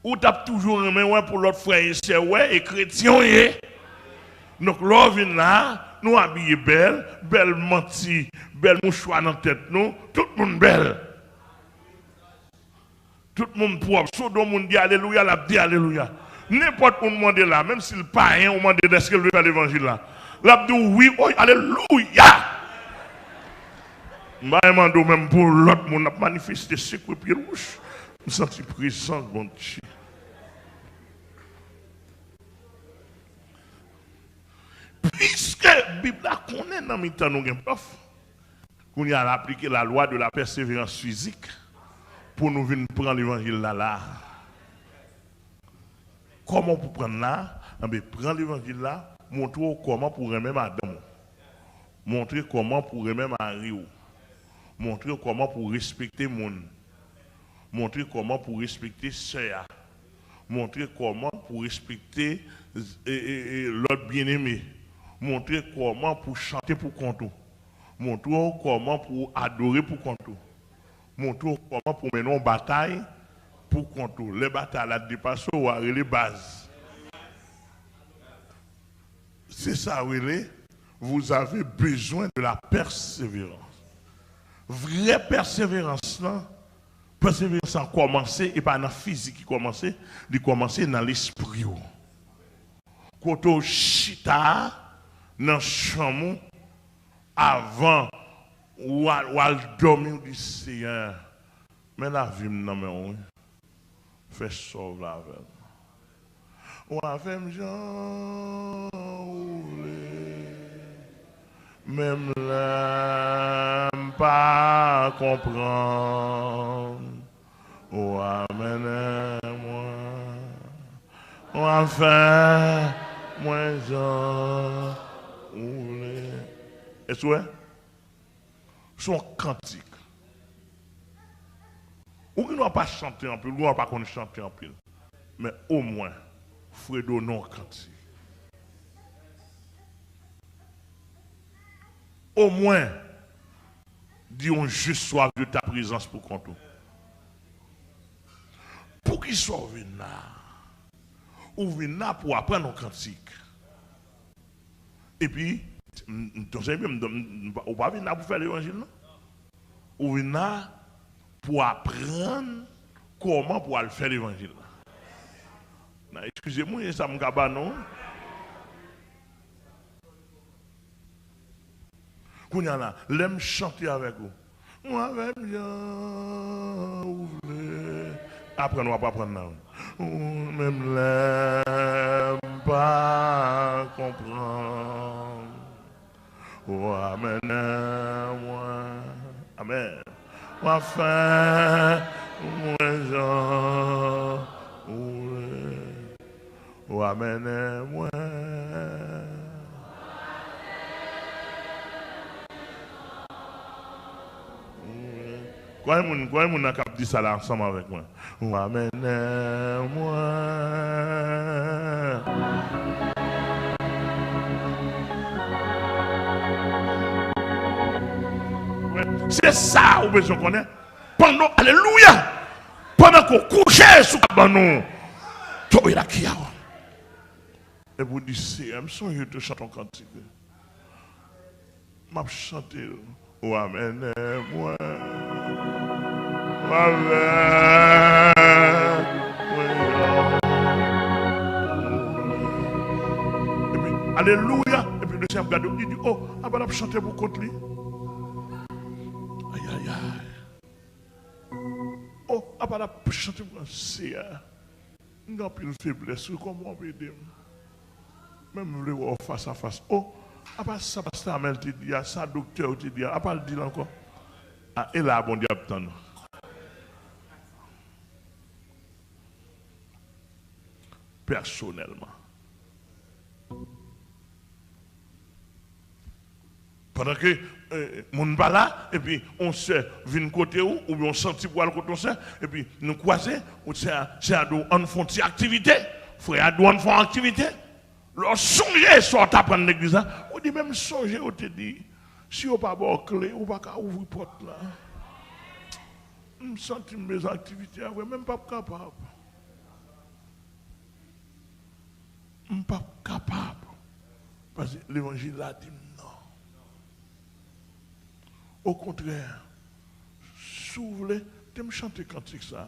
Ou t ap toujou renmen wè pou lòt frè e sè wè e kretyen w ye. Donk, lè w vin la, nou abiye bèl, bèl manti, bèl mouchwa nan tèt nou, tout moun bèl. Tout moun pwòp. Si w di yon moun di alelouya, l ap di alelouya. Nenpòt moun mande la, menm si l payen, ou mande l èske l vle fè levanjil la. L ap di w wi, oy, alelouya! M pa mande w menm pou lòt moun ap manifeste sekre pye l wouch. M santi prezans Bondye. Piske Bib la konnen nan mitan nou gen blòf, kounye a l aplike la lwa de la pèseverans fizik pou nou vin pran levanjil la la. Kòman pou pran l la? Enben, pran levanjil la, montre w kòman pou renmen madanm ou. Montre kòman pou renmen mari w. Montre w kòman pou respekte moun. Montre kòman pou respekte sè a. Montre kòman pou respekte, e, e, e, lòt byeneme. Montre kòman pou chante pou kont ou. Montre w kòman pou adore pou kont ou. Montre w kòman pou mennen yon batay pou kont ou. Lè batay la depase w, w a rele baz. Se sa w rele, vous avez besoin de la persévérance. Vrè pèseverans lan, pèseverans lan kòmanse, e pa nan fizik li kòmanse, li kòmanse nan lespri w. Kote w chita a, nan chanm ou, avan w al, w al dòmi, w di, Seyè, men lavi m nan men w, wi. Fè sa w vle avè m. Ou a fè m jan ou vle, menm lè m pa konprann. Ou a mennen mwen, ou a fè mwen jan ou vle. Èske w wè? Se yon kantik. Ou gendwa pa chante anpil, ou gendwa pa konn chante anpil. Men omwen, fredonnen yon kantik. Omwen, di yon je soif de ta présence pou kont ou. Poukisa w vin la? Ou vin la pou aprann yon kantik. Epi, m, m, ton sèvi, m, m, m, ou pa vin la pou fè levanjil, non. Ou vin la pou aprann kòman pou al fè levanjil la. Nan, eskize m, wi, e sa m ka ba nou. Kounye a la, lè m chante avèk ou, ou avè m jan ou vle. Aprann, w ap aprann la, wi. Ou menm lè m pa konprann, ou a mennen mwen. Amèn. W ap fè mwen jan ou vle. Ou a mennen mwen. Konbyen moun, konbyen moun nan k ap di sa la ansanm avèk mwen. Ou a mennen mwen. Se sa ou bezwen konnen. Pandan, alelouya! Pandan ke w kouche sou kabann ou, Towe la ki a w. Epi w di, Seyè, m sonje w te chante yon kantik. M ap chante l. Ou a mennen mwen avèk mwen. Epi, alelouya! Epi le Seyè ap gade w, li di, o, apa l ap chante pou kont li? Ayayay. O, apa l ap chante pou kont li, Seyè. M gen anpil feblès, wi, kòman w ap ede m? Men m vle wè w fas a fas. O, apa sa pastè Amèl te di a, sa doktè yo te di a, apa l di l ankò? A, e la Bondye ap tann ou. Pèsonèlman. Pandan ke, eh, moun pa la, epi yon sè vin kote ou, oubyen yon santi pou al kote yon sè, epi nou kwaze, ou sè a, sè a di w, ann fè yon ti aktivite, frè a di w, ann fè yon aktivite. Lè w sonje sa w t aprann legliz la, ou di, men m sonje yo te di, si yo pa ba w kle, ou pa ka ouvri pòt la. M santi m bezwen aktivite a vre, men m p ap kapab. M p ap kapab. Paske levanjil la di m non. Okontrè, si w vle, te m chante kantik sa.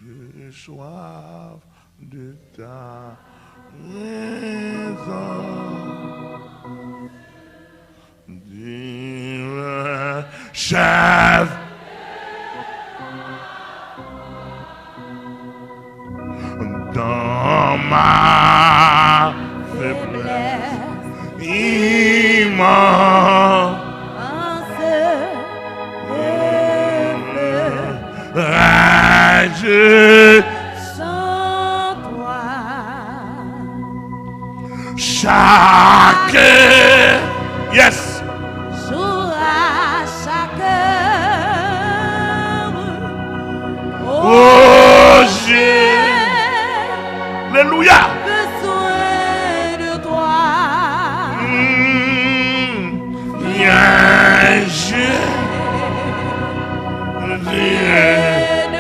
J'ai soif de ta présence. Divin chèf dans ma faiblesse, il m'a Reste sans toi. Chaque, yes. Jour à chaque heure. Oh, j'ai Alléluia. Besoin de toi. Mm. Viens, je viens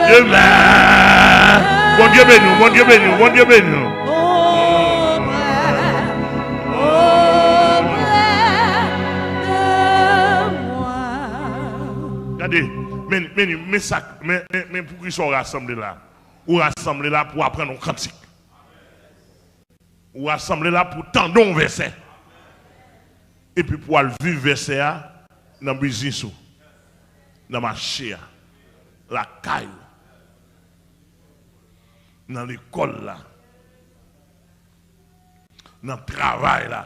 demain. Bondye beni w, Bondye beni w, Bondye beni w. Auprès, auprès de moi. Gade, men, men, men sa, men, men, men poukisa w rasanble la? Ou rasanble la pou aprann yon kantik. Ou rasanble la pou tande yon vèsè. Epi pou al viv vèsè a nan biznis ou, nan mache a, lakay ou, nan lekòl la, nan travay la.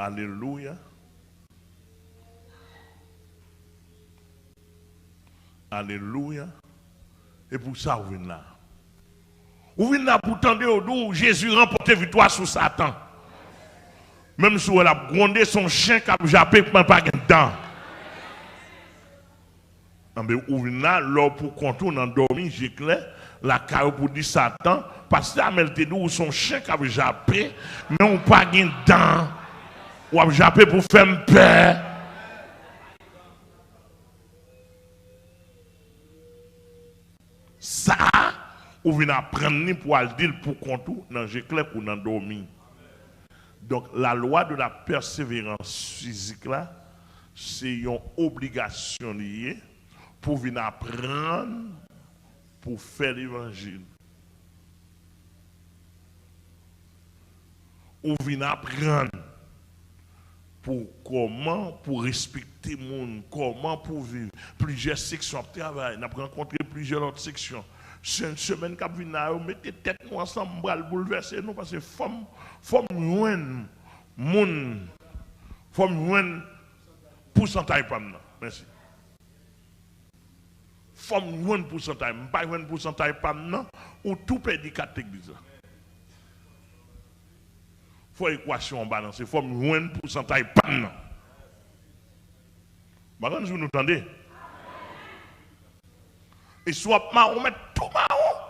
Alelouya. Alelouya. E pou sa ou vin la. Ou vin la pou tande yo di w Jezi ranpòte viktwa sou Satan. Menm si w wè l ap gwonde, se yon chen k ap jape, men pa gen dan. Anben, ou vin la, lè w pou kont ou nan dòmi, je klè, lakay ou pou di Satan, pastè Amèl te di w, ou se yon chen k ap jape, men ou pa gen dan. W ap jape pou fè m pè. Sa a, ou vin aprann li pou al di l pou kont ou nan je klè kou nan dòmi. Donk, la loi de la persévérance fizik la, se yon obligasyon li ye pou vin aprann pou fè levanjil. Ou vin aprann pou kòman pou respekte moun, kòman pou viv. Plizyè seksyon ap travay, n ap rankontre plizyè lòt seksyon. Se, semèn k ap vin la, yo mete tèt nou ansanm, m pral boulvèse nou, paske fò m, fò m jwenn moun, fò m jwenn pousantay pa m nan. Mèsi. Fò m jwenn pousantay. M pa jwenn pousantay pa m nan, ou tou pèdi kat legliz la. Fò ekwasyon an balanse. Fò m jwenn pousantay pa m nan. M pa konn si nou tande. E si w ap mawon, mèt tou mawon.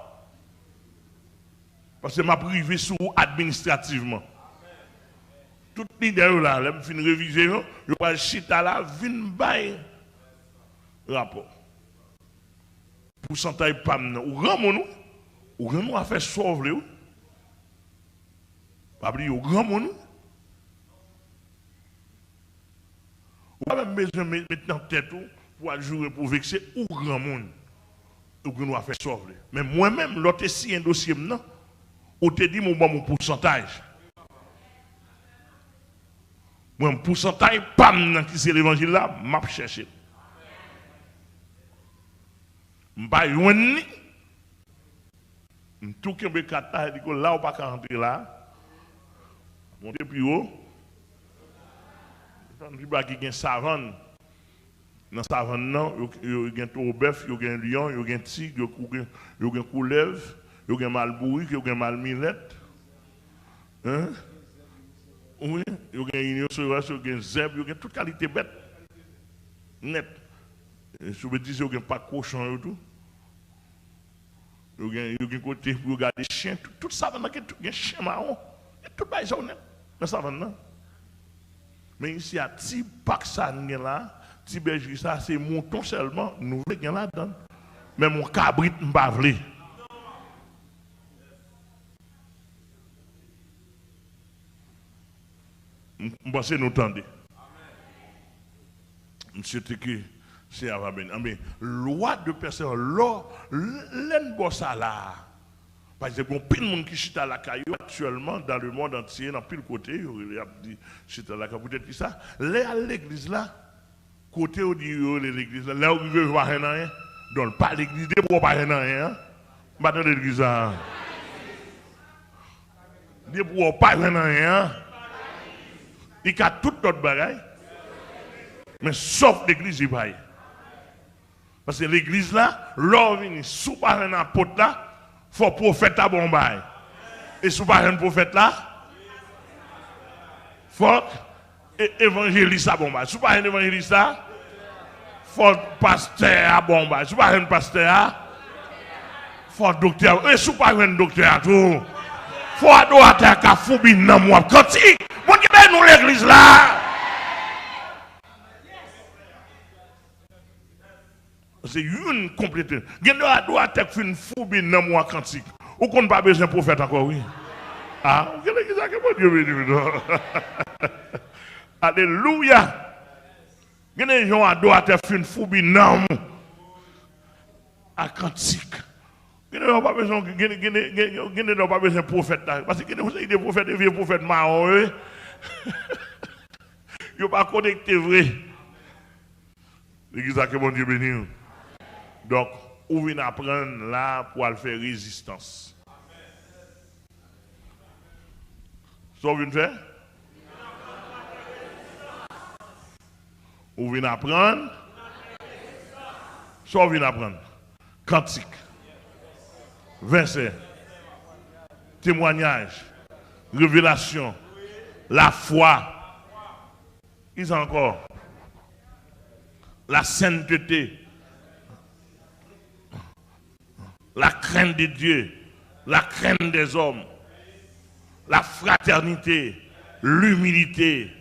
Paske m ap rive sou ou administrativman. Tout lidè yo la, lè m fin revize yo, yo pral chita la, vin bay rapò. Pousantay pa m nan. Ou granmoun, wi. Ou granmoun, w a fè sa w vle, wi. Pa bliye, ou granmoun, wi. Ou pa menm bezwen met, met nan tèt ou pou al joure, pou vekse, ou granmoun. Ou gen dwa fè sa w vle. Men mwen menm, lè w te siyen dosye m nan, ou te di m ou ban m yon pousantaj. Mwen, pousantaj pa m nan ki se levanjil la, m ap chèche l. M pa jwenn li. M tou kenbe kat la, li di, "Ko la ou pa ka antre la." Monte pi wo. Tann pi ba ki gen savann. Nan savann nan, yo, yo gen towo bèf, yo gen lyon, yo gen tig, yo, yo gen, yo gen koulèv, yo gen mal bourik, yo gen mal milèt. Hein? Wi, yo gen rinosoros, yo gen zèb, yo gen tout kalite bèt. Nèt. E sou betize, yo gen pak kochon yo tou. Yo gen, yo gen kote pou yo gade chen. Tout, tout savann nan gen, tout, gen chen mawon. Gen tout bagay sa yo nèt nan savann nan. Men isi a, ti pak sa n gen la, ti bèjri sa, se mouton sèlman nou vle gen ladan l. Men yon kabrit, m pa vle. M, m panse nou tande. M swete ke Seyè a va beni. Anben, lwa de pèsè, lò, l-, lè n bò sa la a, pa egzanp, gen anpil moun ki chita lakay yo aktyèlman, dans le monde entier, nan anpil kote, yo rele, y ap di, chita lakay. Poutèt ki sa? Lè y al legliz la, kote yo di yo rele legliz la, lè yo rive, yo pa jwenn anyen. Donk, pa legliz, depi w pa jwenn anyen, an. M pa tande legliz la. Depi w pa jwenn anyen, an. Li ka tout lòt bagay. Men sòf legliz, li pa ye. Paske legliz la, lè w vini, si w pa jwenn apot la, fò pwofèt la ba w yon bagay. E si w pa jwenn pwofèt la, fòk e-, evanjelis la ba w yon bagay. Si w pa jwenn evanjelis la, fò pastè a ba w yon bagay. Si w pa jwenn pastè a, fò doktè a. E si w pa jwenn doktè a tou, fò adoratè a ka foubi nanm w ap kantik. Bondye beni nou legliz la. Se youn konplete. Gen de adoratè k fin foubi nanm ou a kantik. Ou konn pa bezwen pwofèt ankò, wi. A, ou gen legliz la, ke Bondye beni w, non. Alelouya. Gen de jan adoratè fin foubi nanm ou a kantik. Gen de lè w pa bezwen, gen, gen, gen, gen, gen de lè w pa bezwen pwofèt la. Paske gen de konsèy de pwofèt, de vye pwofèt mawon, wi. Yo pa konekte vre. Legliz la, ke Bondye beni w. Donk, ou vin aprann la pou al fè rezistans. Sa w vin fè? Ou vin aprann? Sa w vin aprann? Kantik, vèsè, temwayaj, revelasyon, lafwa. Kisa ankò? La sainteté, la crainte de Dieu, la crainte des hommes, la fraternité, l'humilité,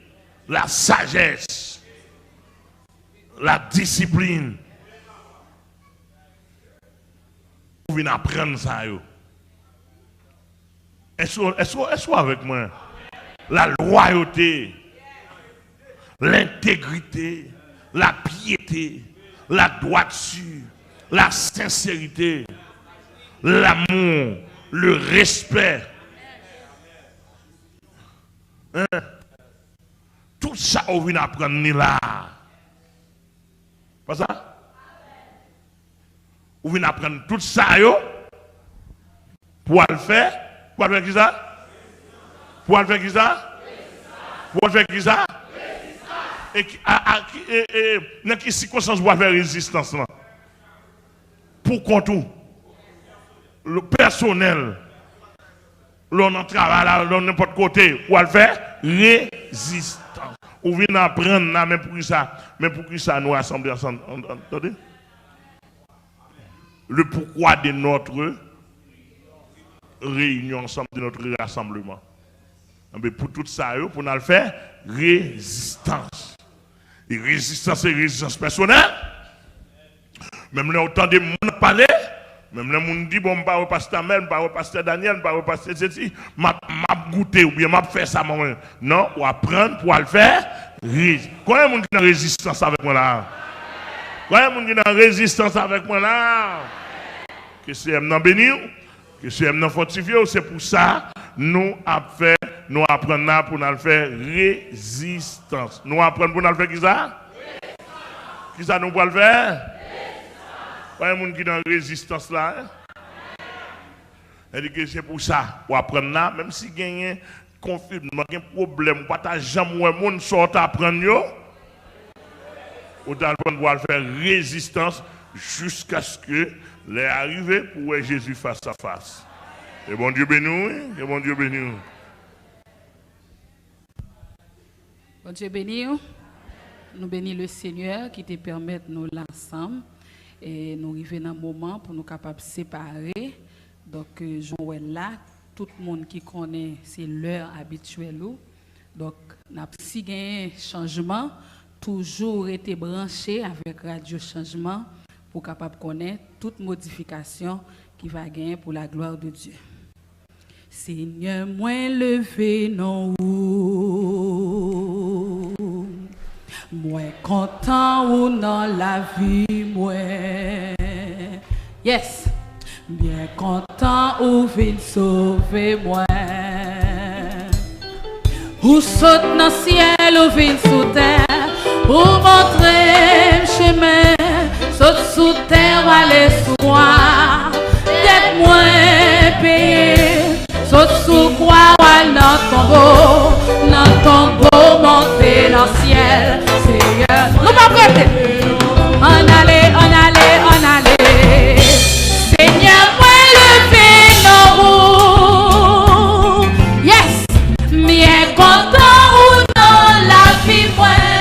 la sagesse, la discipline. Ou vin aprann sa yo. Èske, èske, èske w avèk mwen? La loyauté, l'intégrité, la piété, la droiture, la sincérité, l'amour, le respect. Hein? Tout sa ou vin aprann ni la. Pa sa? Ou vin aprann tout sa yo pou al fè, pou al fè kisa? Pou al fè kisa? Pou al fè kisa? E ki, a, a, ki, e, e, nan ki sikonstans pou al fè rezistans lan? Pou kont ou. Pèsonèl. Lè w nan travay la, lè w nenpòt kote, w al fè rezistans. Ou vin aprann la, men poukisa, men poukisa nou rasanble ansanm, an-, an-, tande? Le pourquoi de notre réunion ensemble, de notre rassemblement. Enben, pou tout sa yo, pou n al fè rezistans. E rezistans se rezistans pèsonèl. Menm lè w tande moun ap pale, menm lè moun di, "Bon, m pa wè pastè Amèl, m pa wè pastè Daniel, m pa wè pastè Sesi," m ap, m ap goute oubyen m ap fè sa mwen. Non, w aprann pou w al fè rezi-, konbyen moun ki nan rezistans avèk mwen la? Konbyen moun ki nan rezistans avèk mwen la? Ke Seyè m nan beni w. Ke Seyè m nan fòtifye w. Se pou sa nou ap fè, nou aprann la pou n al fè rezistans. Nou aprann pou n al fè kisa? Kisa nou pral fè? Konbyen moun ki nan rezistans la? Sètadi ke se pou sa w aprann la, menm si genyen konfizman, gen pwoblèm, ou pa ta janm wè moun, sa w t aprann yo, ou t al pran pou al fè rezistans jiskaske lè a rive pou w wè Jezi fas a fas. Ke Bondye beni w, wi. Ke Bondye beni w. Bondye beni w. Nou beni le Senyè ki te pèmèt nou la ansanm. E nou rive nan moman pou nou kapab separe. Donk, jan w wè la, tout moun ki konnen se lè abityèl ou. Donk, n ap, si genyen chanjman, toujou rete branche avèk Radyo Chanjman pou w kapab konnen tout modifikasyon ki va genyen pou la gloire de Dieu. Senyè, mwen leve non ou. Mwen kontan ou nan lavi mwen. Yes. Byen kontan ou vin sove mwen. Ou sot nan syèl, ou vin sou tè, ou montre m chemen. Sot sou tè, w ale sou kwa, dèt mwen peye. Sot sou kwa, w al nan tonbo, nan tonbo, monte nan syèl. Seyè, nou p ap rete. Ann ale, ann ale, ann ale. Senyè, mwen leve non ou. Yes. M byen kontan ou nan lavi mwen.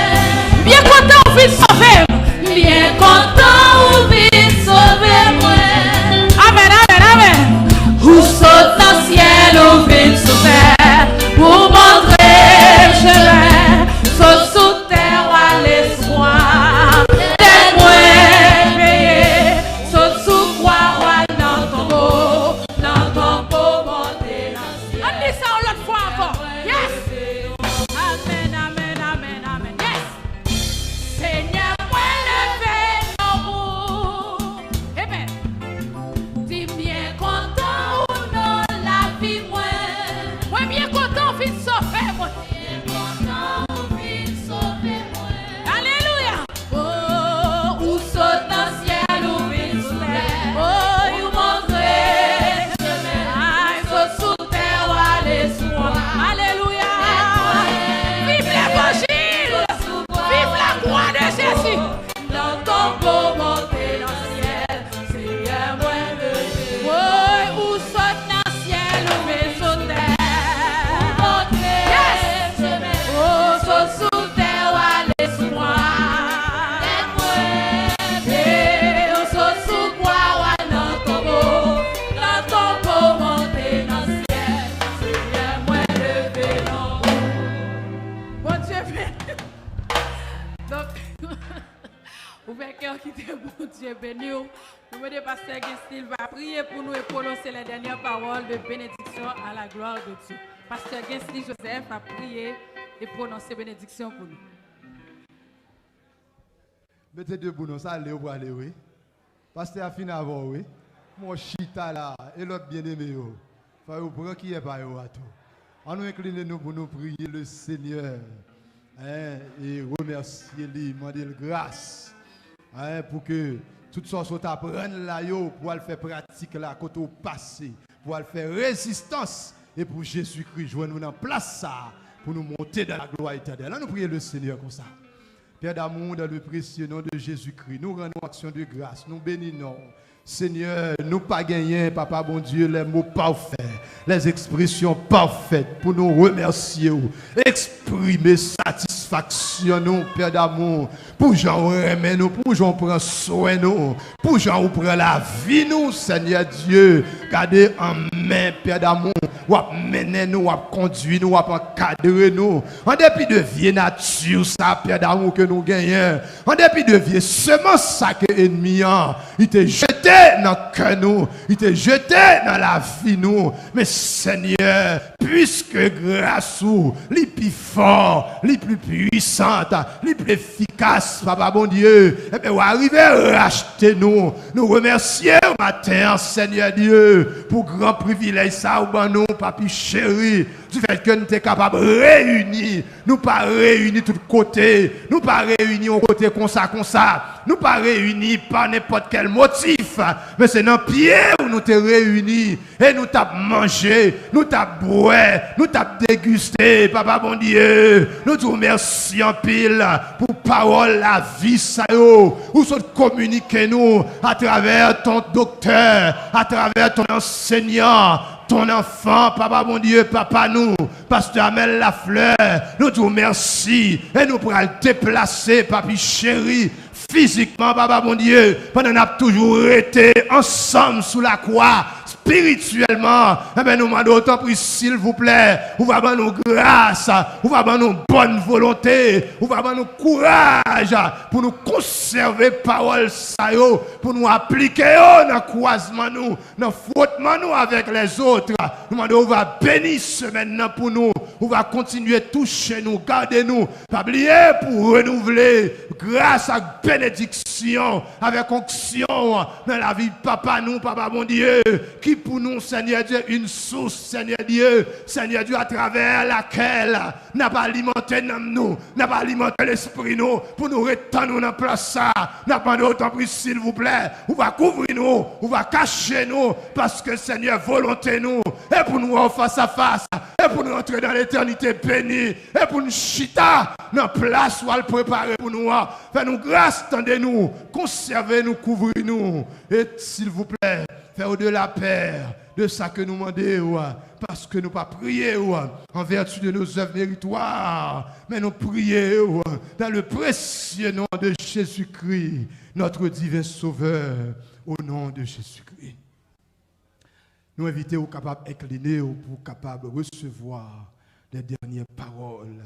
M byen kontan ou vin sove m. M byen kontan ou vin sove mwen. Amèn, amèn, amèn. Ou sot nan syèl, ou vin sou tè, ou montre m chemen. Sot sou tè, w al espwa. Dèt mwen peye. Sot sou kwa, w al nan tonbo. Nan tonbo, monte nan syèl. Ann di sa yon lòt fwa ankò. Yes. Amèn, amèn, amèn, amèn. Yes. Senyè, mwen leve non ou. Amen. Di m byen kontan ou nan lavi mwen. Mwen byen kontan ou vin sove mwen. Byen kontan ou vin sove mwen. Alelouya. Oh, ou sot nan syèl, ou vin sou tè. Oh, ou montre chemen. Ay, sot sou tè, w ale sou kwa. Alelouya. Viv levanjil. Viv la gloire de Jésus. Nan tonbo, monte nan syèl. Seyè, mwen leve. Woy, ou sot nan syèl, ou vin sou tè. Ou montre chemen. Ou sot sou tè, w ale sou kwa. Tèt mwen, ou sot sou kwa, w al nan tonbo. Nan tonbo, monte nan syèl. Seyè, mwen leve non ou. Bondye beni. Donk, ou fè kè w kite Bondye beni w. Nou mande pastè Gensley va priye pou nou e pwononse les dernières paroles de bénédiction à la gloire de Dieu. Pastè Gensley Joseph ap priye e pwononse benediksyon pou nou. Mete debout non, sa ale ou prale wi. Pastè a fin avè w wi. Mwen chita la, e lòt byeneme yo. Fò yo pran kiyè pa yo a tou. Ann nou enkline nou pou nou priye le Senyè, en, e remèsye li, mande l gras, en, pou ke tout sa w sot aprann la yo, pou al fè pratik la kote w pase, pou al fè rezistans, e pou Jezikri jwenn ou nan plas sa a, pou nou monte dans la gloire éternelle. Ann nou priye le Senyè konsa. Père d'amour, dans le précieux nom de Jésus-Christ, nou rann ou aksyon de gras, nou beni non w. Senyè, nou pa genyen, Papa Bondye, les mots parfaits, les expressions parfaites pou nou remèsye w, eksprime satisfaksyon satisfaksyon nou, Pè damou, pou jan w renmen nou, pou jan w pran swen nou, pou jan w pran lavi nou, Senyè Dye. Gade an men, Pè damou, w ap mennen nou, w ap kondui nou, w ap ankadre nou. An depi de vye nati sa, Pè damou, ke nou genyen, an depi de vye semans sa ke ènmi an, li te jete nan kè nou, li te jete nan lavi nou. Men Senyè, piske gras ou, li pi fò, li pli pwisant, li pli efikas, Papa Bondye, ebyen, w a rive rachte nou. Nou remèsye w maten an, Senyè Dye, pou gran privilèj sa ou ban nou, Papi cheri, du fait que nou te kapab reyini. Nou pa reyini tout kote. Nou pa reyini yon kote konsa, konsa. Nou pa reyini pa nenpòt kèl motif. Men se nan pye w nou te reyini. E nou t ap manje, nou t ap bwè, nou t ap degiste, Papa Bondye. Nou di w mèsi anpil pou pawòl lavi sa yo ou sot kominike nou atravè ton doktè, atravè ton ansenyan, ton anfan, Papa Bondye, papa nou, Pastè Amel Lafleur. Nou di w mèsi e nou pral deplase, Papi cheri, fizikman, Papa Bondye, pandan n ap toujou rete ansanm sou lakwa, espirityèlman, enben, nou mande w, tanpri, silvouplè, ou va ban nou gras, ou va ban nou bòn volonte, ou va ban nou kouraj pou nou konsève pawòl sa yo, pou nou aplike yo nan kwazman nou, nan fwotman nou avèk lèzòt. Nou mande w va beni semèn nan pou nou, ou va kontinye touche nou, gade nou. Pa bliye pou renouvle gras ak benediksyon avèk onksyon nan lavi papa nou, Papa Bondye, ki pou nou, Senyè Dye, une source, Senyè Dye, Senyè Dye, atravè lakèl n ap alimante nanm nou, n ap alimante lespri nou, pou nou ret tann ou nan plas sa. N ap mande w, tanpri, silvouplè, ou va kouvri nou, ou va kache nou, paske, Senyè, volonte nou e pou nou wè w fas a fas, e pou nou antre nan letènite beni, e pou nou chita nan plas ou al prepare pou nou an. Fè nou gras, tande nou, konsève nou, kouvri nou, e, silvouplè, fè w de la pè de sa ke nou mande w, paske nou pa priye w en vertu de nos œuvres méritoires, men nou priye w dans le précieux nom de Jésus-Christ, notre divin Sauveur, au nom de Jésus-Christ. Nou envite w kapab enkline w pou w kapab resevwa les dernières paroles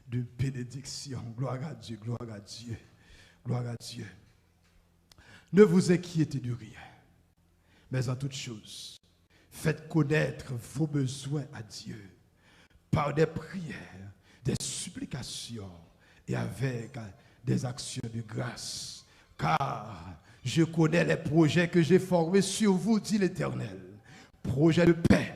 de bénédiction. Gloire à Dieu, gloire à Dieu, gloire à Dieu. Ne vous inquiétez de rien, mais en toute chose, faites connaître vos besoins à Dieu par des prières, des supplications et avec des actions de grâce. Car je connais les projets que j'ai formés sur vous, dit l'Éternel, projets de paix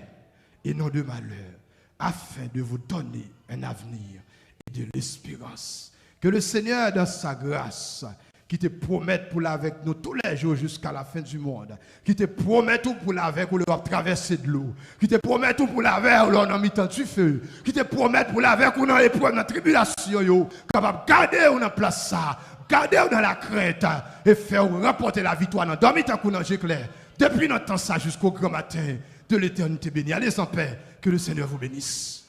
et non de malheur, afin de vous donner un avenir et de l'espérance. Que le Seigneur, dans sa grâce, ki te pwomèt pou l avèk nou tou lè jou jiska la fen di mond, ki te pwomèt ou pou l avèk ou lè w ap travèse dlo, ki te pwomèt ou pou l avèk ou lè w nan mitan dife, ki te pwomèt pou l avèk ou nan eprèv, nan tribilasyon yo, kapab gade w nan plas sa, gade w nan lakrent, e fè w ranpòte laviktwa nan dòmi tankou nan je klè, depi nan tan sa jisko gran maten, de letènite beni. Allez en paix, que le Seigneur vous bénisse.